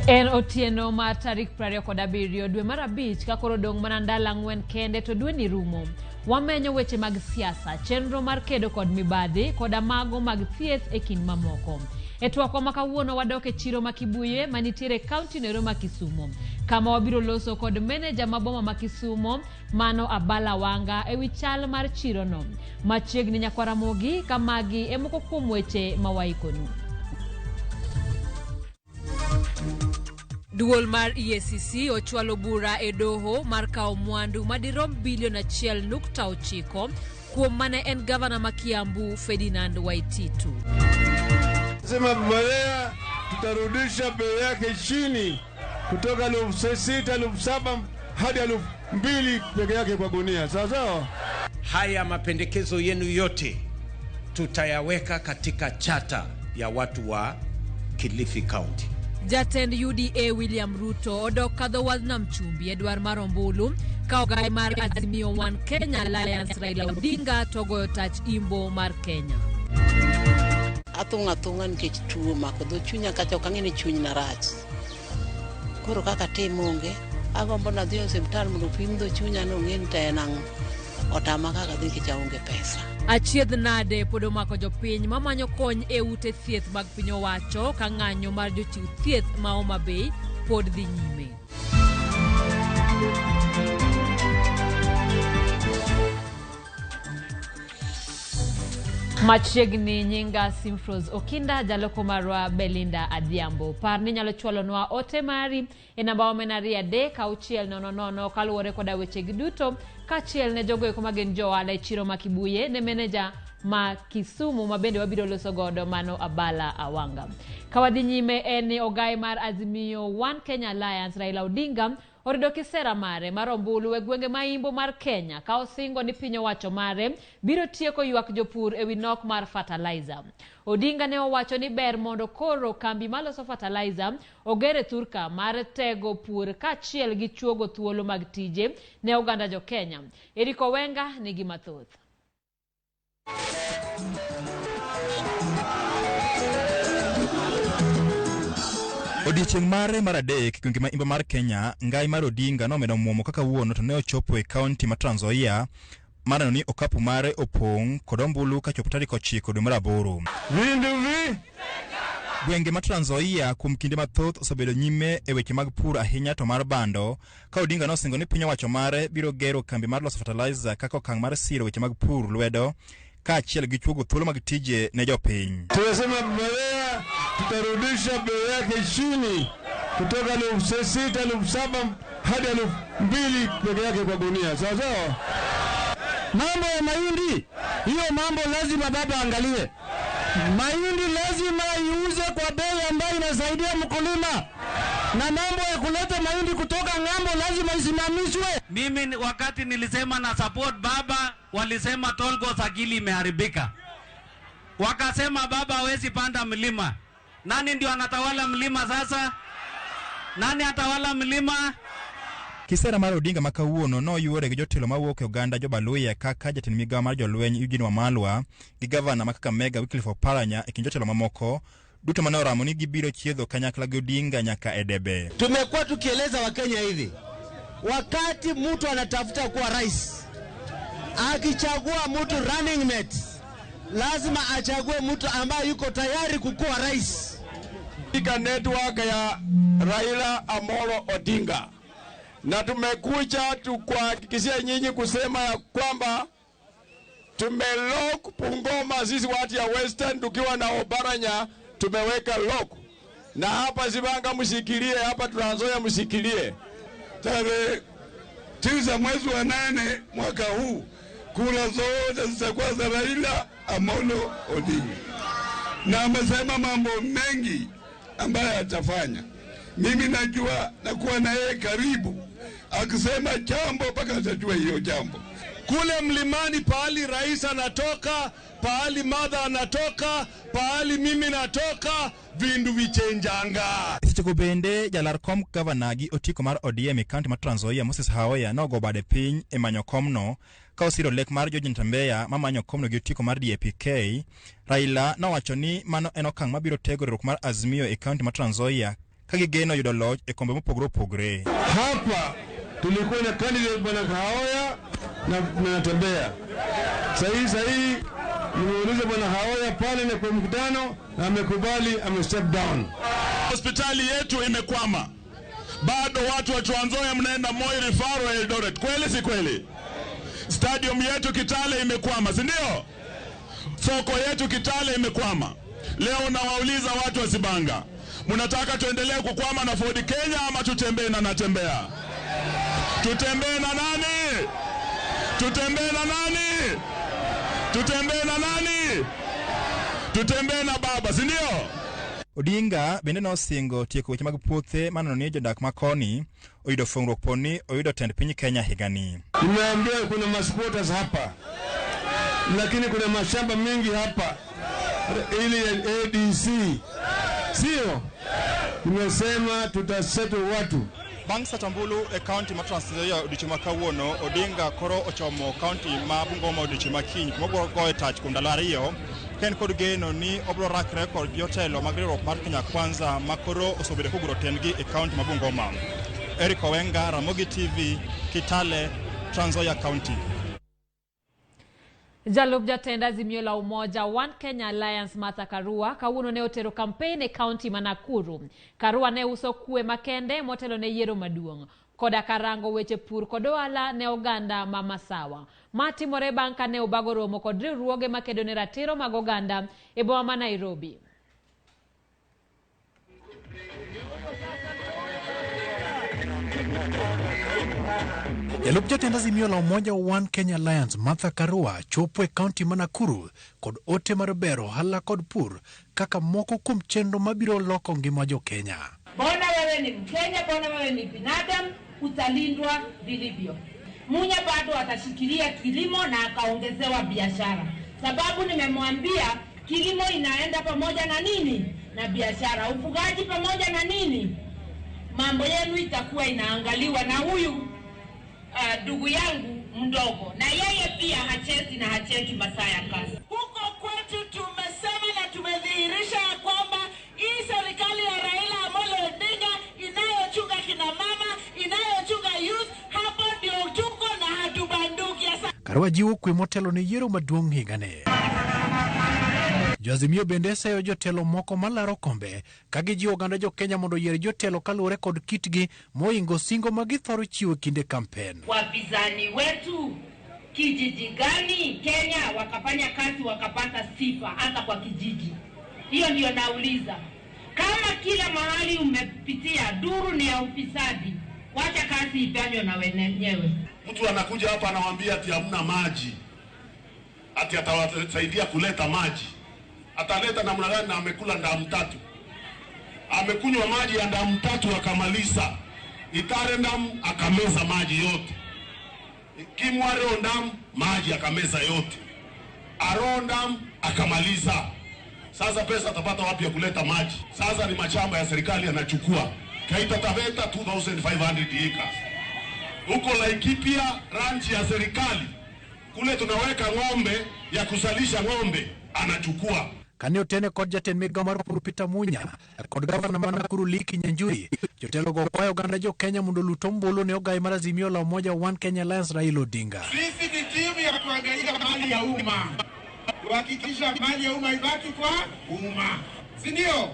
En otieno mar tarik 27 dwe mar 5 ka koro dong' mana ndalo 4 kende to dweni rumo. Wamenyo weche mag siasa, chenro mar kedo kod mibadhi koda mago mag thieth e kind mamoko. E twakwa ma kawuono wadok e chiro ma Kibuye manitiere e kaunti noero ma Kisumo, kama wabiro loso kod meneja ma boma ma Kisumo mano Abala Wanga e wi chal mar chirono. Machiegni nyakwar Ramogi ka magi e moko kuom weche ma waikonu. Duol mar EACC ochwalo bura e doho mar kawo mwandu madirom bilion 1.9 kuom mane en gavana ma Kiambu Ferdinand Waititu. Sema mbolea tutarudisha bei yake chini kutoka 6,000, 7,000 hadi 2,000 peke yake kwa gunia. Sawa sawa? Haya mapendekezo yenu yote tutayaweka katika chata ya watu wa Kilifi County. Jatend UDA William Ruto odok kadho wadh nam chumbi e dwar mar ombulu ka ogai mar Azimio One Kenya Alliance Raila Odinga to goyo tach imbo mar Kenya. Athung' athung'a nikech tuo omako dho chunya kacha ok ang'e ni chunyna rach. Koro kaka atim onge, agombo nadhi e osiptal mondo opim dho chunya ni ong'e ni to en ang'o. Otama kaka dhi nikech aonge pesa. Achiedh nade pod omako jopiny mamanyo kony e ute thieth mag piny owacho ka ng'anyo mar jochiw thieth ma Homa Bay pod dhi nyime. Machiegni nyinga Simfros Okinda, jaloko marwa Belinda Adhiambo. Par ni nyalo chwalonwa ote mari e namba wa men 23600 kaluwore koda wechegi duto kaachiel ne jogo eko magin jo ohala e chiro ma Kibuye ne meneja ma Kisumu ma bende wabiro loso godo mano Abala Awanga. Ka wadhi nyime en ni ogai mar Azimio One Kenya Alliance Raila Odinga orido kisera mare mar ombulu e gwenge ma imbo mar Kenya ka osingo ni piny owacho mare biro tieko ywak jopur ewi nok mar fertilizer. Odinga ne owacho ni ber mondo koro kambi maloso fertilizer oger e thurka mar tego pur kaachiel gi chuogo thuolo mag tije ne oganda jo Kenya. Eric Owenga nigi mathoth. Odiechieng' mare mar adek gwenge ma imbo mar Kenya, ngai mar Odinga nomedo muomo kaka wuono to ne ochopo e kaunti ma Trans Nzoia mar neno ni okapu mare opong' kod ombulu kachopo tarik 9 dwe mar 8. Vindu vi Gwenge ma Trans Nzoia kuom kinde mathoth osebedo nyime e weche mag pur ahinya to mar bando, ka Odinga nosingo ni piny owacho mare biro gero kambi mar loso fertilizer kaka okang' mar siro weche mag pur lwedo kaachiel gi chuogo thuolo mag tije ne jopiny. Tumesema mbolea tutarudisha bei yake chini kutoka 6,000, 7,000 hadi 2,000 peke yake kwa gunia. Sawa sawa? Mambo ya mahindi, hiyo mambo lazima baba angalie. Mahindi lazima iuze kwa bei ambayo inasaidia mkulima, na mambo ya kuleta mahindi kutoka ng'ambo lazima isimamishwe. Mimi wakati nilisema na support baba, walisema Tolgos akili imeharibika. Wakasema baba hawezi panda mlima. Nani ndio anatawala mlima sasa? Nani atawala mlima? Kisera mar Odinga ma kawuono noyuore gi jotelo mawuok e oganda Jobaluya kaka jatend migawo mar jolweny Eugene Wamalwa gi gavana ma Kakamega Wycliffe Oparanya e kind jotelo mamoko duto mane oramo ni gibiro chiedho kanyakla gi Odinga nyaka e debe. Tumekuwa tukieleza Wakenya hivi, wakati mtu anatafuta kuwa rais, akichagua mtu running mate, lazima achague mtu ambaye yuko tayari kukuwa rais. Katika network ya Raila Amolo Odinga, na tumekuja tukuhakikishia nyinyi kusema ya kwamba tumelock Bungoma, sisi watu ya Western tukiwa na Oparanya tumeweka lock, na hapa Sibanga mshikilie, hapa Trans Nzoia mshikilie. Tarehe 9 mwezi wa 8 mwaka huu kura zote zitakuwa za Raila Amolo Odinga, na amesema mambo mengi ambayo atafanya. Mimi najua nakuwa na yeye karibu, akisema jambo mpaka atajua hiyo jambo. Kule mlimani pahali rais anatoka, pahali mother anatoka, pahali mimi natoka, vindu vichenjanga. Sechego bende jalar kom gavana gi otiko mar ODM e kaunti ma Trans Nzoia Moses Haoya nogo bade piny e manyo komno ka osiro lek mar George Natembeya mamanyo komno gi otiko mar DAP-K. Raila nowacho ni mano en okang' mabiro tego riwruok mar Azimio e kaunti ma Trans Nzoia ka gigeno yudo loch e kombe mopogore opogore. Hapa tulikuwa na candidate bwana Haoya na Natembeya. Sahii nimeuliza bwana Haoya pale na kwa mkutano na amekubali, ame step down. Hospitali yetu imekwama. Bado watu wa Trans Nzoia mnaenda Moi Referral Eldoret. Kweli si kweli? Stadium yetu Kitale imekwama, si ndio? Soko yetu Kitale imekwama. Leo nawauliza watu wa Sibanga, mnataka tuendelee kukwama na Ford Kenya ama tutembee na Natembeya? Tutembee na nani? Tutembee na nani? Tutembee na nani? Tutembee na baba, si ndio? Odinga bende nosingo tieko weche mag puothe maneno ni jodak ma koni oyudo fungruok poni oyudo tend piny Kenya higani. Nimeambia kuna masupporters hapa, lakini kuna mashamba mengi hapa ili ADC, sio? Nimesema tutasettle watu. Bang' Satambulu e kaunti ma Trans Nzoia odiochieng' ma kawuono, Odinga koro ochomo kaunti ma Bungoma odiochieng' ma kiny kuma obiro goye tach kuom ndalo 2 ka en kod geno ni obiro rakre kod jotelo mag riwruok mar Kenya Kwanza ma koro osebedo koguro tendgi e kaunti ma Bungoma. Eric Owenga, Ramogi TV, Kitale, Trans Nzoia County. Jalup jatend Azimio la Umoja One Kenya Alliance Martha Karua kawuono ne otero kampen e kaunti ma Nakuru. Karua ne uso kwe makende motelo ne yiero maduong' koda karango weche pur kod ohala ne oganda ma Masawa. Ma timore bang' ka ne obago romo kod riwruoge makedo ne ratiro mag oganda e boma ma Nairobi. Jalup jatend Azimio la Umoja One Kenya Alliance Martha Karua chopo e kaunti ma Nakuru kod ote mar bero ohala kod pur kaka moko kuom chenro mabiro loko ngima jo Kenya. Bona wewe ni Mkenya, bona wewe ni binadamu, utalindwa vilivyo. Munya bado atashikilia kilimo na akaongezewa biashara, sababu nimemwambia kilimo inaenda pamoja na nini? Na biashara, ufugaji pamoja na nini? Mambo yenu itakuwa inaangaliwa na huyu ndugu yangu mdogo, na yeye pia hachezi na hacheki masaa ya kazi. Huko kwetu tumesema na tumedhihirisha kwamba hii serikali ya Raila Amolo Odinga inayochunga kina mama, inayochunga youth, hapo ndio tuko na hatubanduki. Karua jiwo kwe motelo ne yiero maduong' higani. Jo-Azimio bende seyo jotelo moko malaro kombe ka gijiwo oganda jo Kenya mondo oyier jotelo kaluwore kod kitgi moingo singo ma githoro chiwo kinde kampen. Wapinzani wetu kijiji gani Kenya wakafanya kazi wakapata sifa hata kwa kijiji? Hiyo ndio nauliza. Kama kila mahali umepitia duru ni ya ufisadi, wacha kazi ifanywe na wenyewe. Mtu anakuja hapa anawaambia ati hamna maji, ati atawasaidia kuleta maji. Ataleta namna gani na amekula ndamu tatu? Amekunywa maji ya ndamu tatu akamaliza. Itare ndamu akameza maji yote. Kimwaro ndamu maji akameza yote. Aro ndamu akamaliza. Sasa pesa atapata wapi ya kuleta maji? Sasa ni mashamba ya serikali anachukua. Kaita Taveta 2500 acres. Huko Laikipia ranchi ya serikali. Kule tunaweka ng'ombe ya kuzalisha ng'ombe anachukua. Kane otene kod jatend migao mar pur Peter Munya kod gavana ma Nakuru Lee Kinyanjui, jotelo go kwayo oganda jo Kenya mondo olut ombulu ne ogai mar Azimio la Umoja One Kenya Alliance Raila Odinga. Sisi ni timu ya kuangalia mali ya umma, kuhakikisha mali ya umma ibaki kwa umma, si ndio?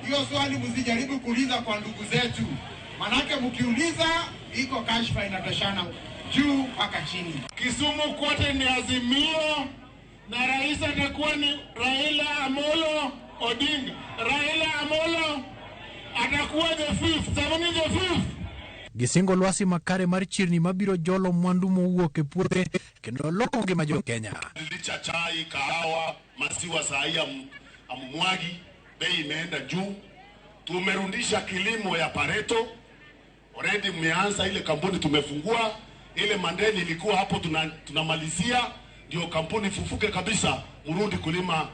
Hiyo swali msijaribu kuuliza kwa ndugu zetu, manake mkiuliza iko kashfa inatoshana juu mpaka chini. Kisumu kote ni Azimio na rais atakuwa ni Raila Amolo Odinga. Raila Amolo atakuwa the fifth, seven the fifth. Gisingo lwasi makare mar chirni mabiro jolo mwandu mowuok e puothe kendo loko ngima jo Kenya. Licha chai, kahawa, maziwa saa hii amumwagi, bei imeenda juu. Tumerudisha kilimo ya Pareto. Already mmeanza ile kampuni tumefungua, ile mandeni ilikuwa hapo tunamalizia, ndio kampuni fufuke kabisa, mrudi kulima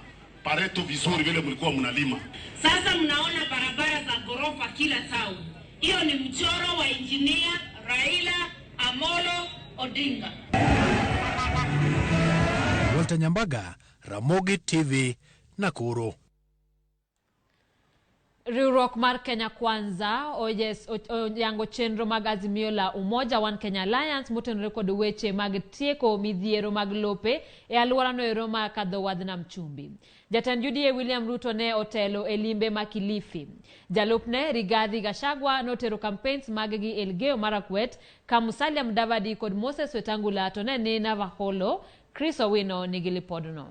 Pareto vizuri vile mlikuwa mnalima. Sasa mnaona barabara za ghorofa kila town. Hiyo ni mchoro wa engineer Raila Amolo Odinga. Walter Nyambaga, Ramogi TV, Nakuru. Riwruok mar Kenya Kwanza oyango chenro mag Azimio la Umoja One Kenya Alliance motenore kod weche mag tieko midhiero mag lope e alworano ero ma kadho wadh nam chumbi. Jatend UDA William Ruto ne otelo e limbe ma Kilifi. Jalupne Rigathi Gachagua notero campaigns mag gi Elgeyo Marakwet ka Musalia Mudavadi kod Moses Wetangula to ne ni Navakholo. Chris Owino nigi lipodno.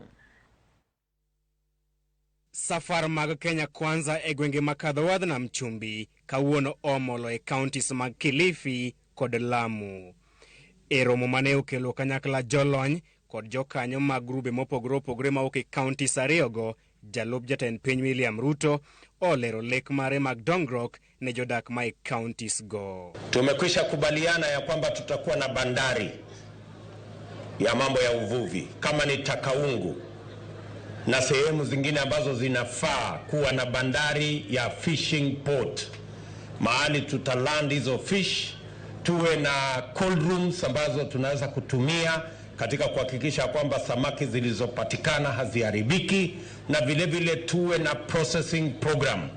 Safar mag Kenya Kwanza e gwenge makadho wadh nam chumbi kawuono omolo e counties mag Kilifi kod Lamu. E romo mane okelo kanyakla jolony kod jokanyo mag grube mopogore opogore mawuok e counties ariyogo, jalup jatend piny William Ruto olero lek mare mag dongruok ne jodak ma e counties go. Tumekwisha kubaliana ya kwamba tutakuwa na bandari ya mambo ya uvuvi kama ni Takaungu na sehemu zingine ambazo zinafaa kuwa na bandari ya fishing port, mahali tutaland hizo fish, tuwe na cold rooms ambazo tunaweza kutumia katika kuhakikisha kwamba samaki zilizopatikana haziharibiki, na vile vile tuwe na processing program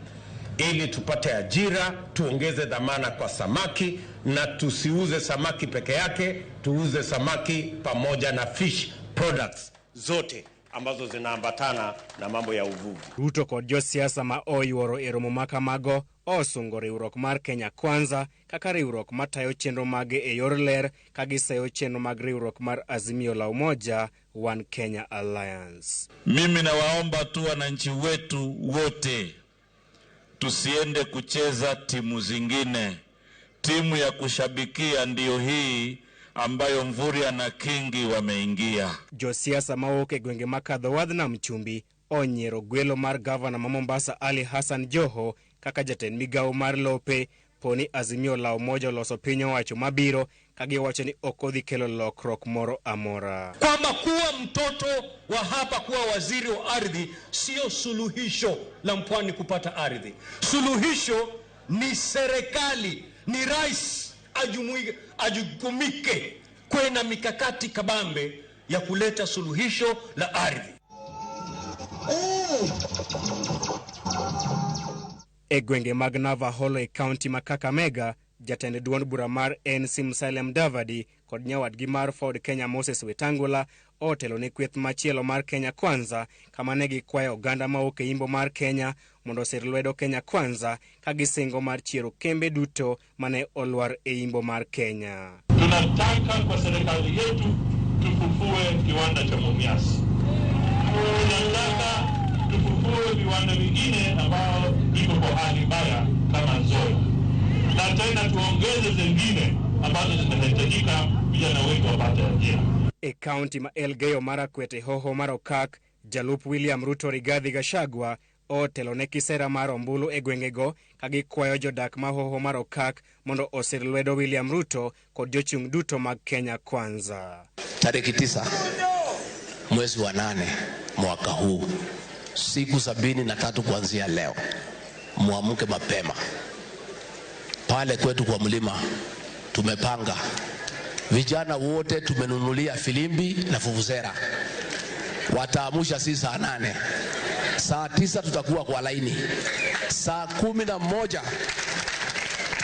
ili tupate ajira, tuongeze dhamana kwa samaki na tusiuze samaki peke yake, tuuze samaki pamoja na fish products zote ambazo zinaambatana na mambo ya uvuvi. Ruto kod josiasa ma oyuoro e romo ma kamago osungo riwruok mar Kenya Kwanza kaka riwruok matayo chenro mage e yor ler ka giseyo chenro mag riwruok mar Azimio la Umoja One Kenya Alliance. Mimi nawaomba tu wananchi wetu wote tusiende kucheza timu zingine. Timu ya kushabikia ndiyo hii ambayo Mvurya na Kingi wameingia. Josiasa mawuok e gwenge makadho wadh nam chumbi onyiero gwelo mar gavana ma Mombasa Ali Hassan Joho kaka jatend migawo mar lope poni Azimio la Umoja oloso piny owacho mabiro ka giwacho ni ok odhi kelo lokruok moro amora. Kwamba kuwa mtoto wa hapa kuwa waziri wa ardhi sio suluhisho la mpwani kupata ardhi. Suluhisho ni serikali, ni rais ajukumike kwe na mikakati kabambe ya kuleta suluhisho la ardhi. E gwenge mag Navakholo e county ma Kakamega, jatend duond bura mar NC Musalia Mudavadi kod nyawadgi mar Ford Kenya Moses Wetangula otelo ne kweth machielo mar Kenya Kwanza kama ne gikwayo oganda mawuok e imbo mar Kenya mondo osir lwedo Kenya Kwanza ka gisingo mar chiero kembe duto mane olwar e imbo mar Kenya. Tunataka kwa serikali yetu tufufue kiwanda cha Mumias. Tunataka tufufue viwanda vingine ambao viko kwa hali mbaya kama Nzoia, na tena tuongeze zingine ambazo zinahitajika vijana wetu wapate ajira. E county ma Elgeyo Marakwet e hoho mar Okak, jalup William Ruto Rigathi Gachagua otelo ne kisera mar ombulu e gwengego ka gikwayo jodak ma hoho mar Okak mondo osir lwedo William Ruto kod jochung' duto mag Kenya Kwanza. Tariki 9 mwezi wa 8 mwaka huu, siku 73 kuanzia leo, muamke mapema. Pale kwetu kwa mlima tumepanga vijana wote, tumenunulia filimbi na vuvuzela. Wataamusha si saa 8, saa 9 tutakuwa kwa laini, saa 11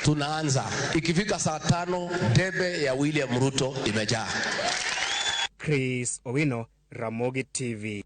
tunaanza. Ikifika saa 5 debe ya William Ruto imejaa. Chris Owino, Ramogi TV.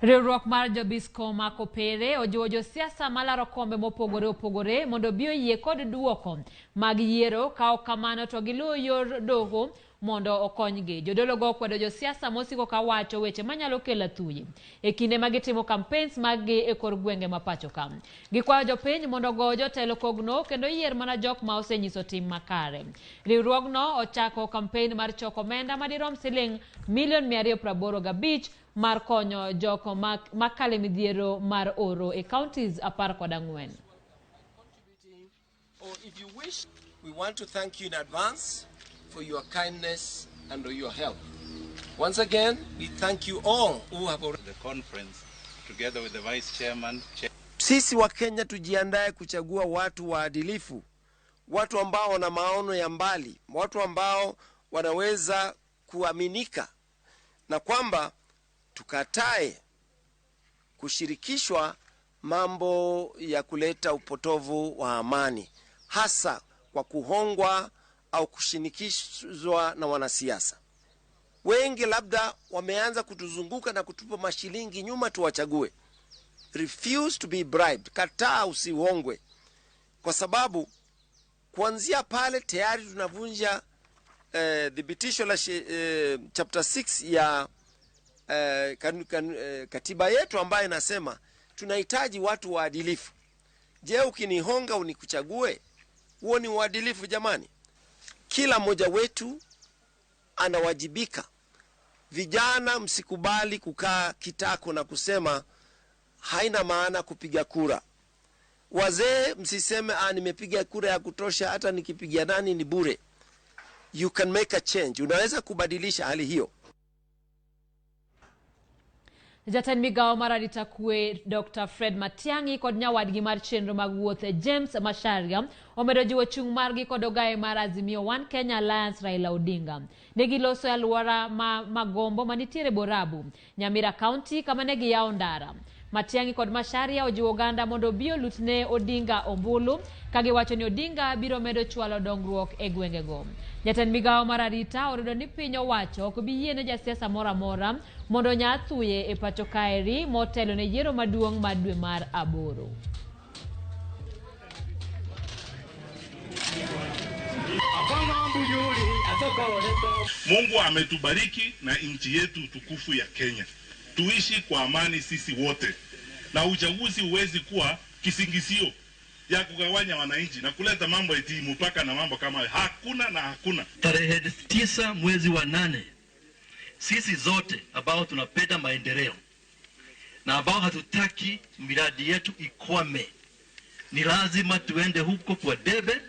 Riwruok mar Jobisco ma Kopere ojiwo josiasa malaro kombe mopogore opogore mondo obi oyie kod duoko mag yiero ka ok kamano to giluw yor doho mondo okonygi. Jodologo okwedo josiasa mosiko kawacho weche manyalo kelo athuyi e kinde ma gitimo campaigns maggi e kor gwenge ma pacho ka. Gikwayo jopiny mondo ogo jotelo kogno kendo yier mana jok ma osenyiso tim makare. Riwruogno ochako campaign mar choko omenda madirom siling milion 285 mar konyo joko makale midhiero mar oro e counties 14. Or if you wish, we want to thank you in advance for your kindness and your help. Once again, we thank you all who have already the conference together with the vice chairman. Chair. Sisi wa Kenya tujiandae kuchagua watu waadilifu, watu ambao wana maono ya mbali, watu ambao wanaweza kuaminika, na kwamba tukatae kushirikishwa mambo ya kuleta upotovu wa amani, hasa kwa kuhongwa au kushinikizwa na wanasiasa. Wengi labda wameanza kutuzunguka na kutupa mashilingi nyuma tuwachague. Refuse to be bribed. Kataa usihongwe, kwa sababu kuanzia pale tayari tunavunja thibitisho la chapter 6 ya katiba yetu ambayo inasema tunahitaji watu waadilifu. Je, ukinihonga unikuchague? Huo ni uadilifu jamani? Kila mmoja wetu anawajibika. Vijana, msikubali kukaa kitako na kusema haina maana kupiga kura. Wazee, msiseme nimepiga kura ya kutosha, hata nikipiga nani ni bure. You can make a change. Unaweza kubadilisha hali hiyo. Jatend migao mar arita kwe Dr. Fred Matiang'i kod nyawadgi mar chenro mag wuoth James Macharia omedo jiwo chung' margi kod ogaye mar Azimio One Kenya Alliance Raila Odinga. Negiloso e alwora ma Magombo manitiere Borabu, Nyamira County kama ne giyawo ndara. Matiang'i kod Macharia ojiwo oganda mondo obi olutne Odinga ombulu kagiwacho ni Odinga biro medo chwalo dongruok e gwengego. Jatend migao mar arita orudo ni piny owacho ok bi yiene jasiasa moro amora mondo onya thuye e pacho kaeri motelo ne yiero maduong' mar dwe mar 8. Mungu ametubariki na nchi yetu tukufu ya Kenya. Tuishi kwa amani sisi wote. Na uchaguzi huwezi kuwa kisingizio ya kugawanya wananchi na kuleta mambo eti mpaka na mambo kama hakuna na hakuna. Tarehe 9 mwezi wa 8, sisi zote ambao tunapenda maendeleo na ambao hatutaki miradi yetu ikwame, ni lazima tuende huko kwa debe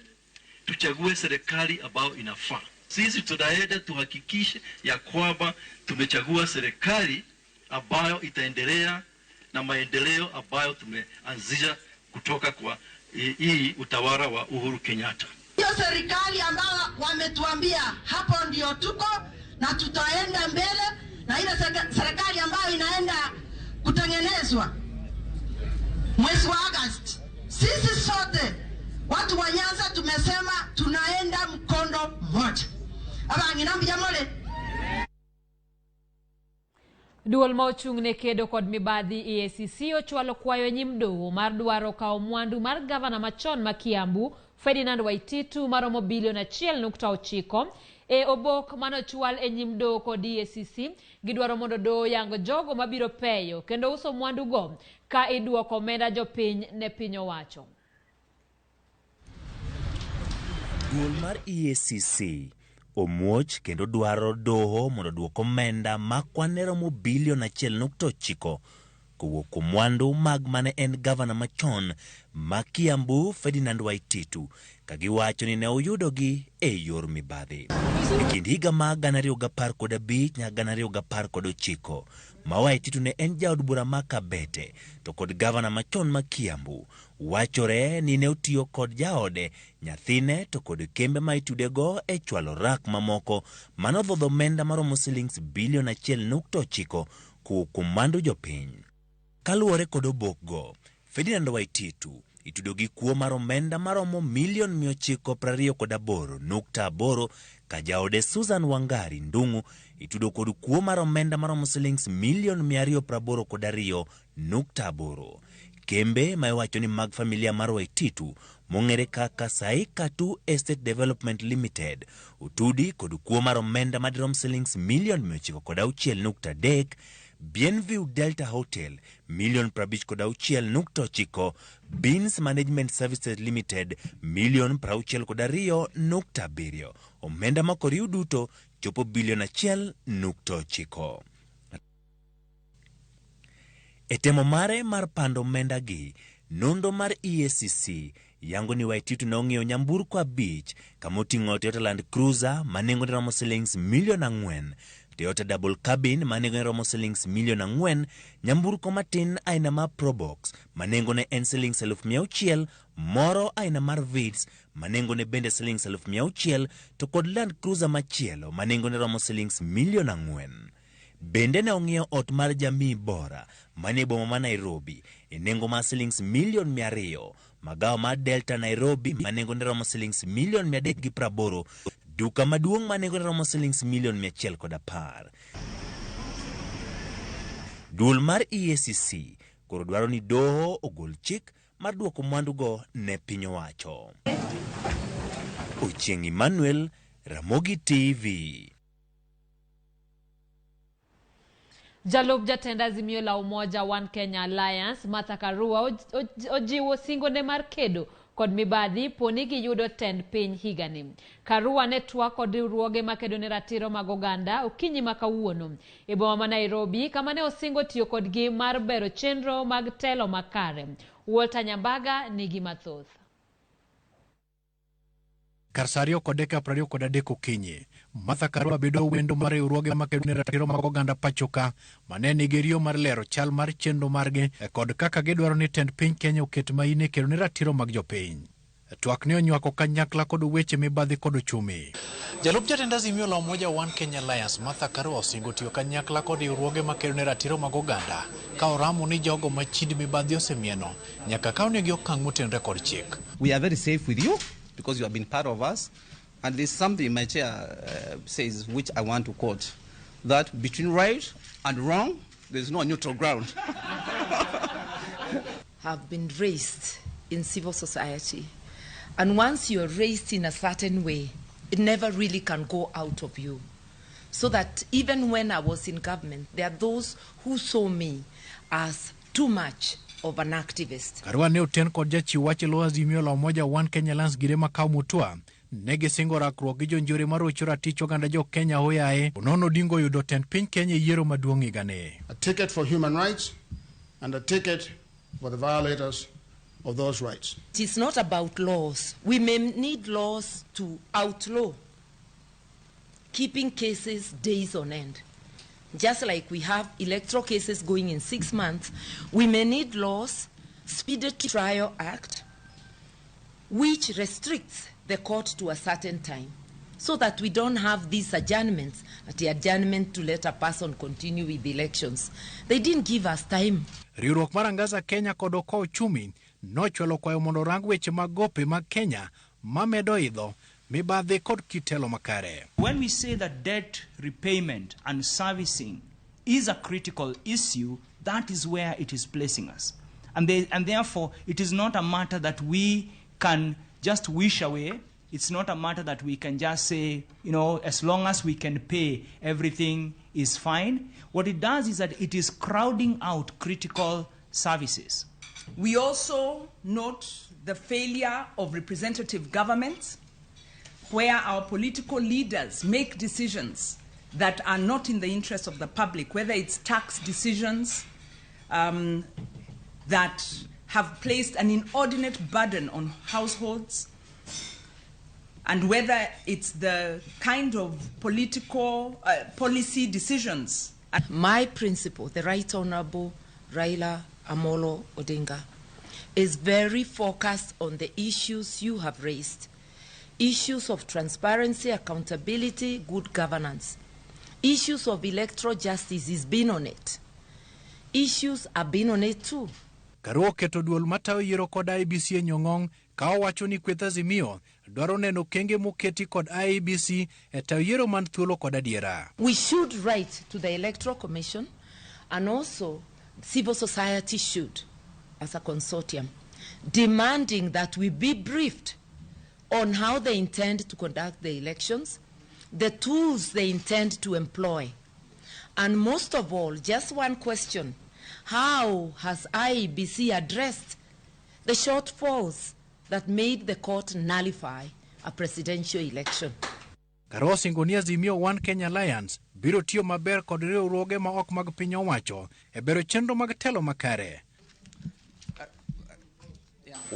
tuchague serikali ambao inafaa. Sisi tunaenda tuhakikishe ya kwamba tumechagua serikali ambayo itaendelea na maendeleo ambayo tumeanzisha kutoka kwa hii utawala wa Uhuru Kenyatta. Hiyo serikali ambayo wametuambia hapo ndio tuko na tutaenda mbele, na ile serikali ambayo inaenda kutengenezwa mwezi wa Agosti, sisi sote watu wa Nyanza tumesema tunaenda mkondo mmoja. Duol ma ochung' ne kedo kod mibadhi EACC ochwalo kwayo e nyim doho mar dwaro kawo mwandu mar gavana machon ma Kiambu Ferdinand Waititu maromo bilion 1.9 e obok manochwal e nyim doho kod EACC. Gidwaro mondo doho yang jogo mabiro peyo kendo uso mwandu go ka iduoko omenda jopiny ne piny owacho. Duol mar EACC omuoch kendo dwaro doho mondo duok omenda ma kwane romo bilion 1.9 kowuok kuom mwandu mag mane en gavana machon ma Kiambu Ferdinand Waititu, kagiwacho ni ne oyudogi e yor mibadhi. E kind higa mag 2015 nyaka 2019, ma Waititu ne en jaod bura ma Kabete to kod gavana machon ma Kiambu, wachore ni ne otiyo kod jaode, nyathine to kod kembe ma itudego e chwalo rak mamoko manodhodho omenda maromo silings bilion 1.9 kowuok kuom mwandu jopiny. Kaluwore kod obokgo, Ferdinand Waititu itudo gi kuo mar omenda maromo milion 928.8 ka jaode Susan Wangari Ndung'u itudo kod kuo mar omenda maromo silings milion 282.8. Kembe ma iwacho ni mag familia mar Waititu mong'ere kaka Saika 2 Estate Development Limited otudi kod kuo mar omenda madirom silings milion 906.3, Bienview Delta Hotel milion 56.9, Beans Management Services Limited milion 62.7. Omenda ma koriw duto chopo bilion 1.9. E temo mare mar pando omenda gi, nonro mar EACC yango ni Waititu ne ong'iewo nyamburko 5 kama oting'o Toyota Land Cruiser ma nengone romo silings milion 4, Toyota Double Cabin ma nengone romo silings milion 4, nyamburko matin aina mar Probox ma nengone en silings 600,000, moro aina mar Vitz ma nengone bende silings 600,000 to kod Land Cruiser machielo ma nengone romo silings milion 4. Bende ne ong'iewo ot mar Jamii Bora manie boma ma Nairobi e nengo mar silings milion 200, magawa mar Delta Nairobi ma nengone romo silings milion 380, duka maduong' ma nengone romo silings milion 110. Duol mar EACC koro dwaro ni doho ogol chik mar duoko mwandugo ne piny owacho. Ochieng' Emmanuel, Ramogi TV. Jalup jatend Azimio la Umoja One Kenya Alliance Martha Karua ojiwo singone mar kedo kod mibadhi poni giyudo tend piny higani. Karua ne twak kod riwruoge makedo ne ratiro mag oganda okinyi ma kawuono e boma ma Nairobi kama ne osingo tiyo kodgi mar bero chenro mag telo makare. Walter Nyambaga nigi mathoth. Kar sa 2:23 okinyi, Martha Karua bedo wendo mar riwruoge makedo ne ratiro mag oganda pachoka mane nigi riyo mar lero chal mar chenro margi kod kaka gidwaro ni tend piny Kenya oket maine kedo ne ratiro mag jopiny. Twak ne onywako kanyakla kod weche mibadhi kod ochumi. Jalup jatend Azimio la Umoja One Kenya Alliance Martha Karua osingo tiyo kanyakla kod riwruoge makedo ne ratiro mag oganda ka oramo ni jogo ma chind mibadhi osemieno nyaka kawnegi okang' motenore kod chik. We are very safe with you because you have been part of us. And there's something my chair says, which I want to quote, that between right and wrong, there's no neutral ground. Have been raised in civil society. And once you're raised in a certain way, it never really can go out of you. So that even when I was in government, there are those who saw me as too much of an activist. Karua ne oten kod jachiw wach e lo Azimio la Umoja One Kenya Alliance Gire Makau Mutua ne gisingo rakruok gi jonjore marocho ratich oganda jo Kenya oyaye onono Odinga oyudo tend piny Kenya e yiero maduong' higani. A ticket for human rights and a ticket for the violators of those rights. It is not about laws. We may need laws to outlaw keeping cases days on end. Just like we have electoral cases going in 6 months, we may need laws, Speedy Trial Act, which restricts the court to a certain time, so that we don't have these adjournments, the adjournment to let a person continue with the elections. They didn't give us time. Riwruok mar Angaza Kenya kod Okoa Uchumi nochwalo kwayo mondo orang weche mag gope mag Kenya mamedo idho mibadhi kod kitelo makare. When we say that debt repayment and servicing is a critical issue, that is where it is placing us. And therefore, it is not a matter that we can just wish away. It's not a matter that we can just say, you know, as long as we can pay, everything is fine. What it does is that it is crowding out critical services. We also note the failure of representative governments, where our political leaders make decisions that are not in the interest of the public, whether it's tax decisions that have placed an inordinate burden on households, and whether it's the kind of political policy decisions. My principle, the Right Honorable Raila Amolo Odinga, is very focused on the issues you have raised. Issues of transparency, accountability, good governance. Issues of electoral justice is been on it. Issues have been on it too. Karua oketo duol matayo yiero kod IEBC e nyong'ong' ka owacho ni kweth Azimio dwaro neno okenge moketi kod IEBC e tayo yiero man thuolo kod adiera. We should write to the Electoral Commission, and also civil society should, as a consortium, demanding that we be briefed on how they intend to conduct the elections, the tools they intend to employ, and most of all, just one question: how has IEBC addressed the shortfalls that made the court nullify a presidential election? Karua osingo ni Azimio One Kenya Alliance biro tiyo maber kod riwruoge ma ok mag piny owacho e bero chenro mag telo makare.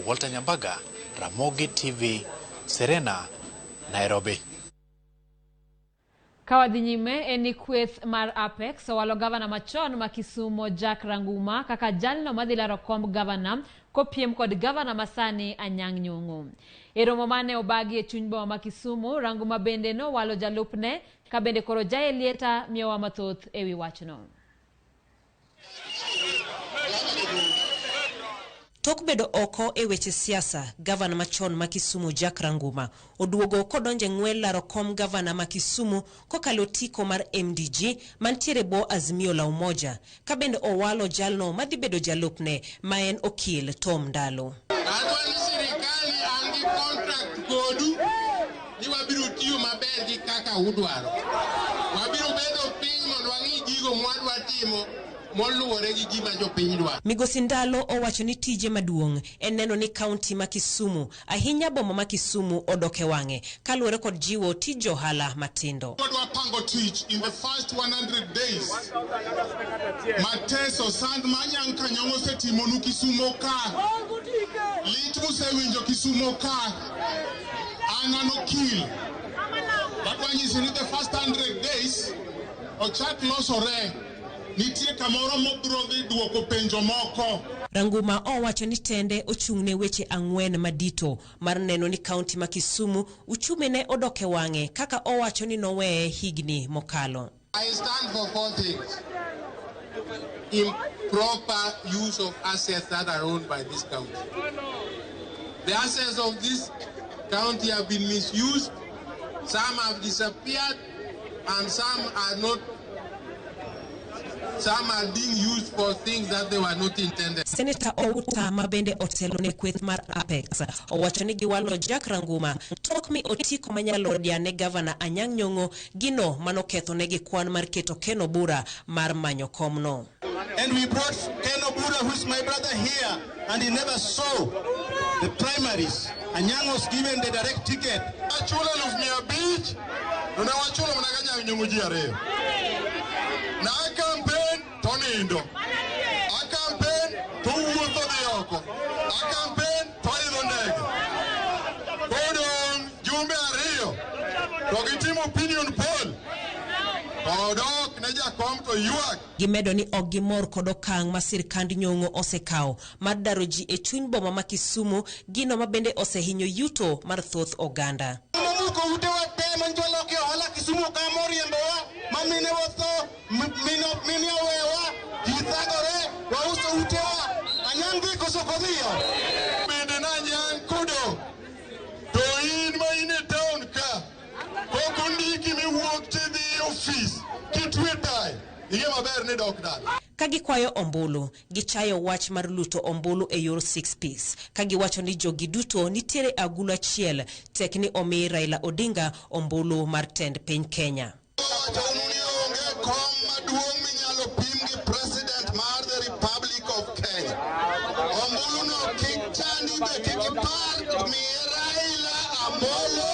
Walter Nyambaga, Ramogi TV, Serena, Nairobi. Ka wadhi nyime en ni kweth mar Apex owalo gavana machon ma Kisumo Jack Ranguma kaka jalno madhi laro komb gavana kopiem kod gavana masani Anyang' Nyong'o. E romo mane obagi e chuny boma ma Kisumu, Ranguma bende nowalo jalupne ka bende koro Jael Lieta miyowa mathoth ewi wachno. Tok bedo oko e weche siasa, gavana machon ma Kisumu Jack Ranguma oduogo kodonje ng'wel laro kom gavana ma Kisumu kokalo otiko mar MDG mantiere bwo Azimio la Umoja, ka bende owalo jalno madhi bedo jalupne ma en okil Tom Ndalo. Adwa ni sirikal an gi contract kodu ni wabiro tiyo maber gi kaka udwaro. Wabiro bedo piny mondo wang'i gigo mwadwa timo moluwore gi gima jopiny dwaro. Migosi Ndalo owacho ni tije maduong' en neno ni kaunti ma Kisumu, ahinya boma ma Kisumu, odok e wang'e kaluwore kod jiwo tij ohala matindo. Wadwa pango tich in the first 100 days. Mateso sand ma Anyang' Kanyong'o osetimonu Kisumo ka. Lit musewinjo Kisumo ka. An an okil. Adwa nyisi ni the first 100 days ochak losore. Nitie kamoro mobiro dhi duoko penjo moko. Ranguma owacho ni tende ochung' ne weche ang'wen madito mar neno ni kaunti ma Kisumu uchumi ne odok e wang'e kaka owacho ni noweye higni mokalo. I stand for four things. Improper use of assets that are owned by this county. The assets of this county have been misused, some have disappeared, and some are not. Some are being used for things that they were not intended. Senator Outa ma bende otelo ne kweth mar Apex owacho ni giwalo Jack Ranguma tok mi otiko manyalo ne gavana Anyang' Nyong'o gino manoketho negi kwan mar keto Ken Obura mar manyo komno. And we brought Ken Obura, who is my brother here, and he never saw the primaries. Anyang' was given the direct ticket. Achulo 5,500, to ne wachulo mana ka Anyang' Nyong'o ji ariyo. Na campaign to nindo. A campaign to wuotho dhi oko. A campaign to idho ndege. Kodong' jumbe ariyo to gitimo opinion poll. To odok ne jakom to ywak. Gimedo ni ok gimor kod okang' ma sirkand Nyong'o osekawo mar daro ji e chuny boma ma Kisumu, gino ma bende osehinyo yuto mar thoth oganda. Momuko utewa te manjoloke ohala Kisumu ka moriembowa, ma mine watho, mine owewa, ji thagore, wauso utewa, Anyang' dhi koso ok odhiyo? Bende na Anyang' kodo, to in ma in e town ka, pok ondiki miwuok tidhi e ofis, kitwe tai, ing'e maber ni dok dala. Ka gikwayo ombulu, gichayo wach mar luto ombulu e yor 6 piece, ka giwacho ni jogi duto nitiere agulu achiel, tek ni omi Raila Odinga ombulu mar tend piny Kenya. Wachonu ni onge kom maduong' minyalo pim gi president mar the Republic of Kenya. Ombulu no kik chandi be kik ipar miye Raila Amolo.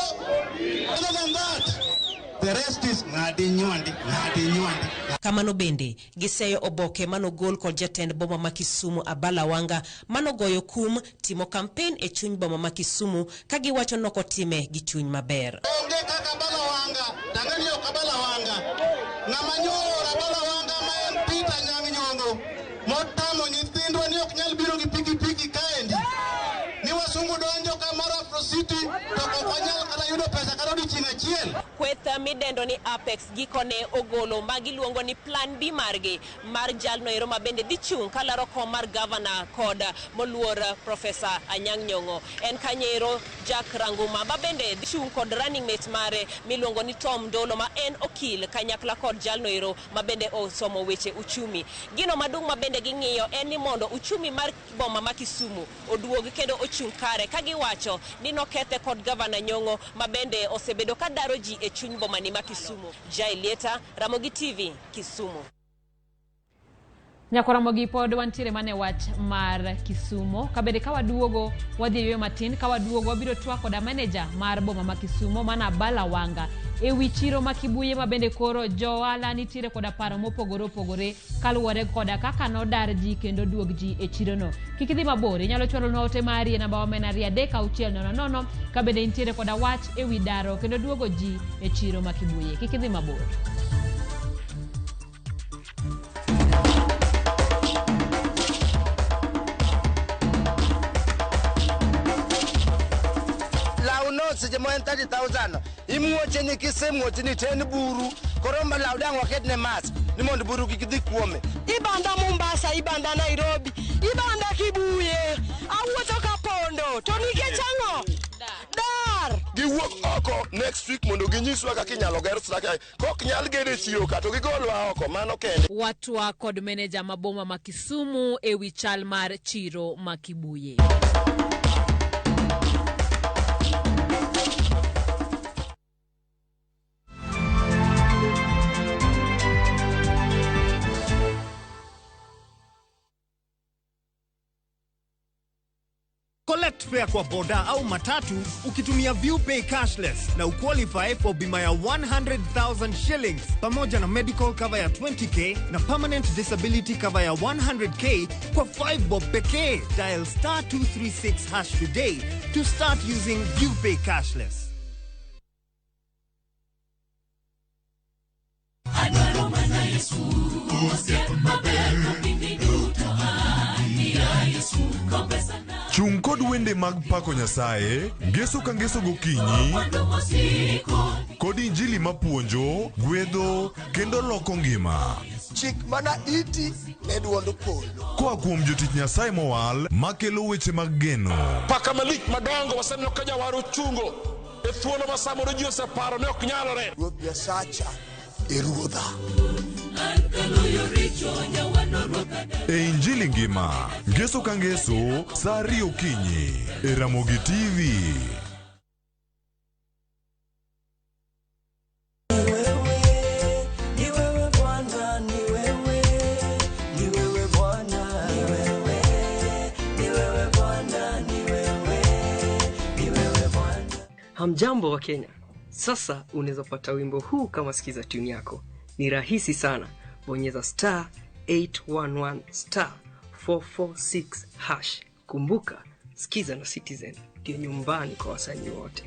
Other than that, the rest is ng'adi nywandi, ng'adi nywandi. Kamano bende, giseyo oboke manogol kod jatend boma ma Kisumu Abala Wanga manogoyo kum timo kampen e chuny boma ma Kisumu ka giwacho nokotime gi chuny maber. Onge kaka Abala Wanga, tang'ani ok Abala Wanga. Ng'ama nyoro Abala Wanga ma en Peter Anyang' Nyong'o motamo nyithindwa ni ok nyal biro gi pikipiki kaendi. Ni wasungu donjo kamoro Afro City to ok wanyal kata yudo pesa kata odiochieng' achiel. Kweth midendo ni Apex gikone ogolo ma giluongo ni Plan B margi mar jalno ero ma bende dhi chung' kalaro kom mar gavana kod moluor Profesa Anyang' Nyong'o. En kanyero Jack Ranguma ma bende dhi chung' kod running mate mare miluongo ni Tom Ndolo ma en okil kanyakla kod jalno ero ma bende osomo weche uchumi. Gino maduong' ma bende ging'iyo en ni mondo uchumi mar boma ma Kisumu oduog kendo ochung' kare ka giwacho ni nokethe kod gavana Nyong'o ma bende osebedo ka daro ji e chuny bomani ma Kisumu. Jai Lieta, Ramogi TV, Kisumu. Nyako Ramogi pod wantiere mana e wach mar Kisumo. Kabende ka waduogo wadhi e yueyo matin, ka waduogo wabiro twak koda maneja mar boma ma Kisumo mana Abala Wanga e wi chiro ma Kibuye ma bende koro johala nitiere koda paro mopogore opogore kaluwore koda kaka nodar ji kendo duog ji e chirono. Kik idhi mabor, inyalo chwalonwa ote mari e namba wa ma en 23600 ka bende intiere koda wach e wi daro kendo duogo ji e chiro ma Kibuye. Kik idhi mabor. Law no seche mo en 30,000 imuoche ni kisemuoche ni to en buru koro ma law dang' waketne mach ni mondo buru kik dhi kuome. Ibanda Mombasa, ibanda Nairobi, ibanda Kibuye, awuotho ka pondo to nikech ang'o? Dar! Giwuok oko next week mondo ginyiswa kaka inyalo ger structure. Kok nyal ged e chiro ka to gigolwa oko, mano kende. Watwa kod meneja ma boma ma Kisumu e wi chal mar chiro ma Kibuye. Collect fare kwa boda au matatu ukitumia ViewPay cashless na uqualify for bima ya 100,000 shillings pamoja na medical cover ya 20k na permanent disability cover ya 100k kwa 5 bob pekee. Dial star 236 hash today to start using ViewPay cashless. Adwaro mana Yesu, osiep maber kopindi duto an ya Yesu, kopesana. Chung' kod wende mag pako Nyasaye, ngeso ka ngeso gokinyi, kod injili mapuonjo, gwedho, kendo loko ngima. Chik mana iti ne duond polo. Koa kuom jotich Nyasaye mowal makelo weche mag geno. Paka malich madongo waseneno ka jawar ochungo e thuolo ma samoro ji oseparo ni ok nyalore. Ruoth Nyasacha e ruodha. E Injili ngima, ngeso ka ngeso, saa 2 okinyi, e Ramogi TV. Ni wewe Bwana, ni wewe, ni wewe Bwana, ni wewe, ni wewe Bwana, ni wewe, ni wewe Bwana. Hamjambo wa Kenya. Sasa unaweza pata wimbo huu kama sikiza tune yako. Ni rahisi sana. Bonyeza star 811 star 446 hash. Kumbuka, sikiza na Citizen ndio nyumbani kwa wasanii wote.